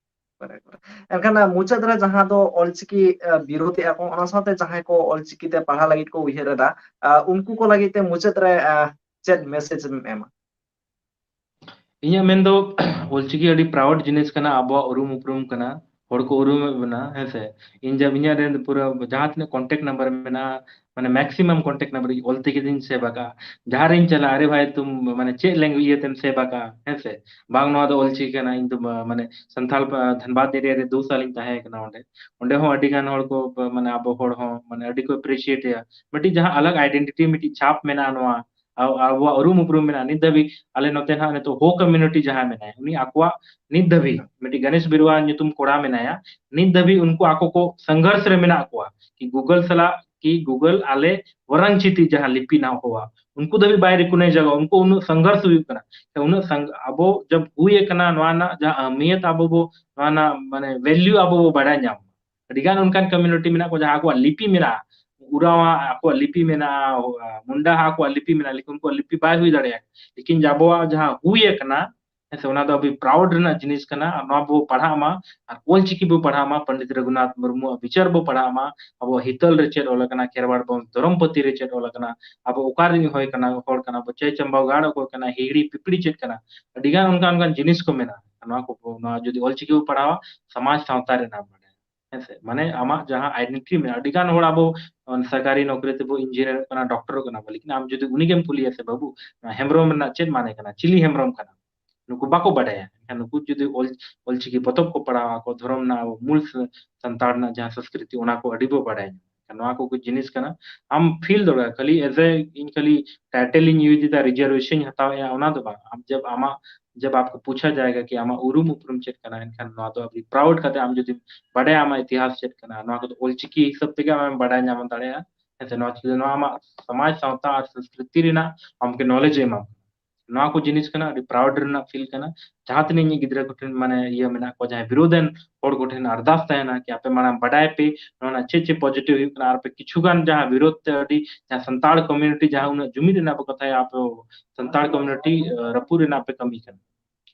ᱮᱱᱠᱷᱟᱱ, ᱟ, ᱢᱩᱪᱟᱹᱫ ᱨᱮ ᱡᱟᱦᱟᱸ ᱫᱚ ᱚᱞᱪᱤᱠᱤ, ᱟ, ᱵᱤᱨᱳᱫᱷᱮᱜᱼᱟ ᱠᱚ, ᱚᱱᱟ ᱥᱟᱶᱛᱮ ᱡᱟᱦᱟᱸᱭ ᱠᱚ ᱚᱞᱪᱤᱠᱤ ᱛᱮ ᱯᱟᱲᱦᱟᱣ ᱞᱟᱹᱜᱤᱫ ᱠᱚ ᱩᱭᱦᱟᱹᱨ ᱮᱫᱟ, ᱟ, ᱩᱱᱠᱩ ᱠᱚ ᱞᱟᱹᱜᱤᱫ ᱛᱮ ᱢᱩᱪᱟᱹᱫ ᱨᱮ, ᱟ, ᱪᱮᱫ ᱢᱮᱥᱮᱡᱽ ᱮᱢ ᱮᱢᱟ? ᱤᱧᱟᱹᱜ ᱢᱮᱱ ᱫᱚ, ᱚᱞᱪᱤᱠᱤ ᱟᱹᱰᱤ proud ᱡᱤᱱᱤᱥ ᱠᱟᱱᱟ, ᱟᱵᱚᱣᱟᱜ ᱩᱨᱩᱢ ᱩᱯᱨᱩᱢ ᱠᱟᱱᱟ, ᱦᱚᱲ ᱠᱚ ᱩᱨᱩᱢᱮᱫ ᱵᱚᱱᱟ, ᱦᱮᱸ ᱥᱮ᱾ ᱤᱧ ᱡᱟ-, ᱤᱧᱟᱹᱜ ᱨᱮ ᱯᱩᱨᱟᱹ ᱡᱟᱦᱟᱸ ᱛᱤᱱᱟᱹᱜ contact number ᱢᱮᱱᱟᱜᱼᱟ, ᱢᱟᱱᱮ maximum contact number ᱤᱧ ᱚᱞ ᱛᱮᱜᱮ ᱛᱤᱧ save ᱟᱠᱟᱜᱼᱟ᱾ ᱡᱟᱦᱟᱸ ᱨᱤᱧ ᱪᱟᱞᱟᱜᱼᱟ, "ᱟᱨᱮ ᱵᱷᱟᱭ, ᱛᱩᱢ ᱢᱟᱱᱮ ᱪᱮᱫ language ᱤᱭᱟᱹ ᱛᱮᱢ save ᱟᱠᱟᱜᱼᱟ?" ᱦᱮᱸ ᱥᱮ᱾ ᱵᱟᱝ, ᱱᱚᱣᱟ ᱫᱚ ᱚᱞᱪᱤᱠᱤ ᱠᱟᱱᱟ, ᱤᱧ ᱫᱚ ᱢᱟ-, ᱢᱟᱱᱮ ᱥᱟᱱᱛᱷᱟᱞ ᱯᱟ-, ᱫᱷᱟᱱᱵᱟᱫᱽ area ᱨᱮ ᱫᱩ ᱥᱟᱞ ᱤᱧ ᱛᱟᱦᱮᱸ ᱠᱟᱱᱟ ᱚᱸᱰᱮ᱾ ᱚᱸᱰᱮ ᱦᱚᱸ ᱟᱹᱰᱤ ᱜᱟᱱ ᱦᱚᱲ ᱠᱚ, ᱢᱟᱱᱮ ᱟᱵᱚ ᱦᱚᱲ ᱦᱚᱸ, ᱢᱟᱱᱮ ᱟᱹᱰᱤ ᱠᱚ appreciate ᱮᱜᱼᱟ᱾ ᱢᱤᱫᱴᱤᱡ ᱡᱟᱦᱟᱸ ᱟᱞᱟᱜᱽ identity, ᱢᱤᱫᱴᱤᱡ ᱪᱷᱟᱯ ᱢᱮᱱᱟᱜᱼᱟ ᱱᱚᱣᱟ, ᱟᱵ-, ᱟᱵᱚᱣᱟᱜ ᱩᱨᱩᱢ ᱩᱯᱨᱩᱢ ᱢᱮᱱᱟᱜᱼᱟ᱾ ᱱᱤᱛ ᱫᱷᱟᱹᱵᱤᱡ ᱟᱞᱮ ᱱᱚᱛᱮ ᱱᱟᱦᱟᱜ ᱱᱤᱛᱚᱜ ᱦᱳ community ᱡᱟᱦᱟᱸ ᱢᱮᱱᱟᱭᱟ, ᱩᱱᱤ ᱟᱠᱚᱣᱟᱜ ᱱᱤᱛ ᱫᱷᱟᱹᱵᱤᱡ ᱢᱤᱫᱴᱤᱡ ᱜᱚᱱᱮᱥ ᱵᱮᱨᱩᱣᱟ ᱧᱩᱛᱩᱢ ᱠᱚᱲᱟ ᱢᱮᱱᱟᱭᱟ, ᱱᱤᱛ ᱫᱷᱟᱹᱵᱤᱡ ᱩᱱᱠᱩ ᱟᱠᱚ ᱠᱚ ᱥᱚᱝᱜᱷᱚᱨᱥ ᱨᱮ ᱢᱮᱱᱟᱜ ᱠᱚᱣᱟ, ᱠᱤ Google ᱥᱟᱞᱟᱜ, ᱠᱤ Google ᱟᱞᱮ ᱣᱟᱨᱟᱝᱪᱤᱛᱤ ᱡᱟᱦᱟᱸ ᱞᱤᱯᱤ ᱱᱟᱦᱟᱜ ᱦᱳᱣᱟ, ᱩᱱᱠᱩ ᱫᱷᱟᱹᱵᱤᱡ ᱵᱟᱭ recognize ᱟᱠᱚ, ᱩᱱᱠᱩ ᱩᱱᱟᱹᱜ ᱥᱚᱝᱜᱷᱚᱨᱥ ᱦᱩᱭᱩᱜ ᱠᱟᱱᱟ᱾ ᱛᱚ ᱩᱱᱟᱹᱜ ᱥᱟᱝ-, ᱟᱵᱚ ᱡᱟᱵ ᱦᱩᱭ ᱟᱠᱟᱱᱟ, ᱱᱚᱣᱟ ᱨᱮᱱᱟᱜ ᱡᱟᱦᱟᱸ ᱟᱦᱢᱤᱭᱚᱛ ᱟᱵᱚ ᱵᱚ, ᱱᱚᱣᱟ ᱨᱮᱱᱟᱜ ᱢᱟᱱᱮ value ᱟᱵᱚ ᱵᱚ ᱵᱟᱲᱟᱭ ᱧᱟᱢ᱾ ᱟᱹᱰᱤ ᱜᱟᱱ ᱚᱱᱠᱟᱱ community ᱢᱮᱱᱟᱜ ᱠᱚᱣᱟ ᱡᱟᱦᱟᱸ ᱟᱠᱚᱣᱟᱜ ᱞᱤᱯᱤ ᱢᱮᱱᱟᱜᱼᱟ, ᱩᱨᱟᱣᱟᱜ ᱟᱠᱚᱣᱟᱜ ᱞᱤᱯᱤ ᱢᱮᱱᱟᱜᱼᱟ, ᱢᱩᱱᱰᱟᱦᱟᱜ ᱟᱠᱚᱣᱟᱜ ᱞᱤᱯᱤ ᱢᱮᱱᱟᱜᱼᱟ, ᱞᱮᱠᱤᱱ ᱩᱱᱠᱩᱣᱟᱜ ᱞᱤᱯᱤ ᱵᱟᱭ ᱦᱩᱭ ᱫᱟᱲᱮᱭᱟᱜᱼᱟ᱾ ᱞᱮᱠᱤᱱ ᱡᱮ ᱟᱵᱚᱣᱟᱜ ᱡᱟᱦᱟᱸ ᱦᱩᱭ ᱟᱠᱟᱱᱟ, ᱦᱮᱸ ᱥᱮ, ᱚᱱᱟ ᱫᱚ ᱟᱹᱰᱤ proud ᱨᱮᱱᱟᱜ ᱡᱤᱱᱤᱥ ᱠᱟᱱᱟ᱾ ᱟᱨ ᱱᱚᱣᱟ ᱵᱚ ᱯᱟᱲᱦᱟᱜ ᱢᱟ, ᱟᱨ ᱚᱞᱪᱤᱠᱤ ᱵᱚ ᱯᱟᱲᱦᱟᱜ ᱢᱟ, ᱯᱚᱱᱰᱤᱛ ᱨᱚᱜᱷᱩᱱᱟᱛᱷ ᱢᱩᱨᱢᱩᱣᱟᱜ ᱵᱤᱪᱟᱹᱨ ᱵᱚ ᱯᱟᱲᱦᱟᱜ ᱢᱟ, ᱟᱵᱚᱣᱟᱜ ᱦᱤᱛᱟᱹᱞ ᱨᱮ ᱪᱮᱫ ᱚᱞ ᱟᱠᱟᱱᱟ, ᱠᱷᱮᱨᱣᱟᱲ ᱵᱚᱝᱥ ᱫᱷᱚᱨᱚᱢ ᱯᱩᱛᱷᱤ ᱨᱮ ᱪᱮᱫ ᱚᱞ ᱟᱠᱟᱱᱟ, ᱟᱵᱚ ᱚᱠᱟ ᱨᱤᱱ ᱦᱚᱲ ᱠᱟᱱᱟ, ᱦᱚᱲ ᱠᱟᱱᱟ ᱵᱚ, ᱪᱟᱹᱭ ᱪᱟᱢᱵᱟᱣ ᱜᱟᱲ ᱚᱠᱚᱭ ᱠᱟᱱᱟ, ᱦᱤᱦᱤᱲᱤ ᱯᱤᱯᱤᱲᱤ ᱪᱮᱫ ᱠᱟᱱᱟ, ᱟᱹᱰᱤ ᱜᱟᱱ ᱚᱱᱠᱟᱱ, ᱚᱱᱠᱟᱱ ᱡᱤᱱᱤᱥ ᱠᱚ ᱢᱮᱱᱟᱜᱼᱟ᱾ ᱱᱚᱣᱟ ᱠᱚ, ᱱᱚᱣᱟ ᱡᱩᱫᱤ ᱚᱞᱪᱤᱠᱤ ᱵᱚ ᱯᱟᱲᱦᱟᱣᱟ, ᱥᱚᱢᱟᱡᱽ ᱥᱟᱶᱛᱟ ᱨᱮᱱᱟᱜ ᱵᱟᱰᱟᱭ᱾ ᱦᱮᱸᱥᱮ? ᱢᱟᱱᱮ ᱟᱢᱟᱜ ᱡᱟᱦᱟᱸ identity ᱢᱮᱱᱟᱜᱼᱟ, ᱟᱹᱰᱤ ᱜᱟᱱ ᱦᱚᱲ ᱟᱵᱚ, ᱚᱱ, ᱥᱚᱨᱠᱟᱨᱤ ᱱᱚᱠᱨᱤ ᱛᱮᱵᱚ engineer ᱠᱟᱱᱟ, doctor ᱠᱟᱱᱟ ᱵᱚ, ᱞᱮᱠᱤᱱ ᱟᱢ ᱡᱩᱫᱤ ᱩᱱᱤ ᱜᱮᱢ ᱠᱩᱞᱤᱭᱟ ᱥᱮ, "ᱵᱟᱹᱵᱩ, ᱱᱚᱣᱟ ᱦᱮᱢᱵᱨᱚᱢ ᱨᱮᱱᱟᱜ ᱪᱮᱫ ᱢᱟᱱᱮ ᱠᱟᱱᱟ? ᱪᱤᱞᱤ ᱦᱮᱢᱵᱨᱚᱢ ᱠᱟᱱᱟ?" ᱱᱩᱠᱩ ᱵᱟᱠᱚ ᱵᱟᱰᱟᱭᱟ᱾ ᱮᱱᱠᱷᱟᱱ ᱱᱩᱠᱩ ᱡᱩᱫᱤ ᱚᱞ-, ᱚᱞᱪᱤᱠᱤ ᱯᱚᱛᱚᱵ ᱠᱚ ᱯᱟᱲᱦᱟᱣᱟ ᱠᱚ, ᱫᱷᱚᱨᱚᱢ ᱨᱮᱱᱟᱜ ᱟᱵᱚ ᱢᱩᱞ ᱥᱟ-, ᱥᱟᱱᱛᱟᱲ ᱨᱮᱱᱟᱜ ᱡᱟᱦᱟᱸ ᱥᱚᱝᱥᱠᱨᱤᱛᱤ, ᱚᱱᱟ ᱠᱚ ᱟᱹᱰᱤ ᱵᱚ ᱵᱟᱰᱟᱭᱟ᱾ ᱱᱚᱣᱟ ᱠᱚ ᱡᱤᱱᱤᱥ ᱠᱟᱱᱟ, ᱟᱢ feel ᱫᱟᱲᱮᱭᱟᱜᱼᱟ᱾ ᱠᱷᱟᱹᱞᱤ as a ᱤᱧ ᱠᱷᱟᱹᱞᱤ title ᱤᱧ use ᱮᱫᱟ, reservation ᱤᱧ ᱦᱟᱛᱟᱣᱮᱫᱼᱟ, ᱚᱱᱟ ᱫᱚ ᱵᱟᱝ᱾ ᱟᱢ ᱡᱟᱵ ᱟᱢᱟᱜ, ᱡᱟᱵ ᱟᱯᱠᱳ ᱯᱩᱪᱷᱟ ᱡᱟᱭᱮᱜᱟ ᱠᱤ ᱟᱢᱟᱜ ᱩᱨᱩᱢ ᱩᱯᱨᱩᱢ ᱪᱮᱫ ᱠᱟᱱᱟ, ᱮᱱᱠᱷᱟᱱ ᱱᱚᱣᱟ ᱫᱚ ᱟᱹᱰᱤ proud ᱠᱟᱛᱮ ᱟᱢ ᱡᱩᱫᱤᱢ ᱵᱟᱰᱟᱭᱟ ᱟᱢᱟᱜ ᱤᱛᱤᱦᱟᱥ ᱪᱮᱫ ᱠᱟᱱᱟ, ᱱᱚᱣᱟ ᱠᱚᱫᱚ ᱚᱞᱪᱤᱠᱤ ᱦᱤᱥᱟᱹᱵ ᱛᱮᱜᱮ ᱟᱢᱮᱢ ᱵᱟᱰᱟᱭ ᱧᱟᱢ ᱫᱟᱲᱮᱭᱟᱜᱼᱟ᱾ ᱦᱮᱸᱥᱮ? ᱱᱚᱣᱟ ᱪᱤᱠᱟᱹ, ᱱᱚᱣᱟ ᱟᱢᱟᱜ ᱥᱚᱢᱟᱡᱽ, ᱥᱟᱶᱛᱟ ᱟᱨ ᱥᱚᱝᱥᱠᱨᱤᱛᱤ ᱨᱮᱱᱟᱜ ᱟᱢ ᱠᱤ knowledge ᱮ ᱮᱢᱟᱢ ᱠᱟᱱᱟ᱾ ᱱᱚᱣᱟ ᱠᱚ ᱡᱤᱱᱤᱥ ᱠᱟᱱᱟ, ᱟᱹᱰᱤ proud ᱨᱮᱱᱟᱜ feel ᱠᱟᱱᱟ᱾ ᱡᱟᱦᱟᱸ ᱛᱤᱱᱟᱹᱜ ᱤᱧᱟᱹᱜ ᱜᱤᱫᱽᱨᱟᱹ ᱠᱚᱴᱷᱮᱱ, ᱢᱟᱱᱮ, ᱤᱭᱟᱹ ᱢᱮᱱᱟᱜ ᱠᱚᱣᱟ, ᱡᱟᱦᱟᱸᱭ ᱵᱤᱨᱳᱫᱷ ᱮᱱ ᱦᱚᱲ ᱠᱚᱴᱷᱮᱱ ᱟᱨᱫᱟᱥ ᱛᱟᱦᱮᱱᱟ ᱠᱤ ᱟᱯᱮ ᱢᱟᱲᱟᱝ ᱵᱟᱰᱟᱭ ᱯᱮ ᱱᱚᱣᱟ ᱨᱮᱱᱟᱜ ᱪᱮᱫ ᱪᱮᱫ positive ᱦᱩᱭᱩᱜ ᱠᱟᱱᱟ, ᱟᱨ ᱟᱯᱮ ᱠᱤᱪᱷᱩ ᱜᱟᱱ ᱡᱟᱦᱟᱸ ᱵᱤᱨᱳᱫᱷ ᱛᱮ ᱟᱹᱰᱤ, ᱡᱟᱦᱟᱸ ᱥᱟᱱᱛᱟᱲ community ᱡᱟᱦᱟᱸ ᱩᱱᱟᱹᱜ ᱡᱩᱢᱤᱫ ᱨᱮᱱᱟᱜ ᱯᱮ ᱠᱟᱛᱷᱟᱭᱟ, ᱟᱯᱮ ᱥᱟᱱᱛᱟᱲ community, ᱟᱸ, ᱨᱟᱹᱯᱩᱫ ᱨᱮᱱᱟᱜ ᱯᱮ ᱠᱟᱹᱢᱤ ᱠᱟᱱᱟ᱾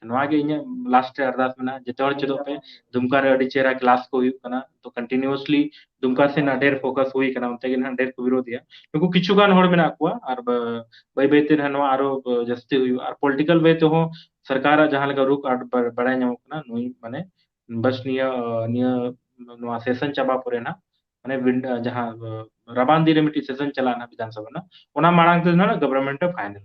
ᱱᱚᱣᱟ ᱜᱮ ᱤᱧᱟᱹᱜ last ᱨᱮ ᱟᱨᱫᱟᱥ ᱢᱮᱱᱟᱜᱼᱟ, ᱡᱚᱛᱚ ᱦᱚᱲ ᱪᱮᱫᱚᱜ ᱯᱮ᱾ ᱫᱩᱢᱠᱟ ᱨᱮ ᱟᱹᱰᱤ ᱪᱮᱦᱨᱟ class ᱠᱚ ᱦᱩᱭᱩᱜ ᱠᱟᱱᱟ, ᱛᱚ continuously ᱫᱩᱢᱠᱟ ᱥᱮᱫ ᱱᱟᱜ ᱰᱷᱮᱨ focus ᱦᱩᱭ ᱠᱟᱱᱟ, ᱚᱱᱛᱮ ᱜᱮ ᱱᱟᱜ ᱰᱷᱮᱨ ᱠᱚ ᱵᱤᱨᱳᱫᱷ ᱮᱫᱟ᱾ ᱱᱩᱠᱩ ᱠᱤᱪᱷᱩ ᱜᱟᱱ ᱦᱚᱲ ᱢᱮᱱᱟᱜ ᱠᱚᱣᱟ, ᱟᱨ ᱵᱟ-, ᱵᱟᱹᱭ ᱵᱟᱹᱭ ᱛᱮ ᱱᱟᱜ ᱱᱚᱣᱟ ᱟᱨᱚ, ᱵᱟ-, ᱡᱟᱹᱥᱛᱤ ᱦᱩᱭᱩᱜᱼᱟ᱾ ᱟᱨ political way ᱛᱮᱦᱚᱸ ᱥᱚᱨᱠᱟᱨᱟᱜ ᱡᱟᱦᱟᱸ ᱞᱮᱠᱟ ᱨᱩᱠ ᱟᱨ ᱵᱟ-, ᱵᱟᱲᱟᱭ ᱧᱟᱢᱚᱜ ᱠᱟᱱᱟ, ᱱᱩᱭ ᱢᱟᱱᱮ ᱵᱟᱥ ᱱᱤᱭᱟᱹ, ᱱᱤᱭᱟᱹ ᱱᱚᱣᱟ session ᱪᱟᱵᱟ ᱯᱚᱨᱮ ᱱᱟᱜ, ᱢᱟᱱᱮ ᱵᱤᱱ-, ᱡᱟᱦᱟᱸ, ᱨᱟᱵᱟᱝ ᱫᱤᱱ ᱨᱮ ᱢᱤᱫᱴᱤᱡ session ᱪᱟᱞᱟᱜᱼᱟ ᱱᱟᱜ ᱵᱤᱫᱷᱟᱱ ᱥᱚᱵᱷᱟ ᱨᱮᱱᱟᱜ, ᱚᱱᱟ ᱢᱟᱲᱟᱝ ᱛᱮ ᱱᱟᱜ government ᱮ final᱾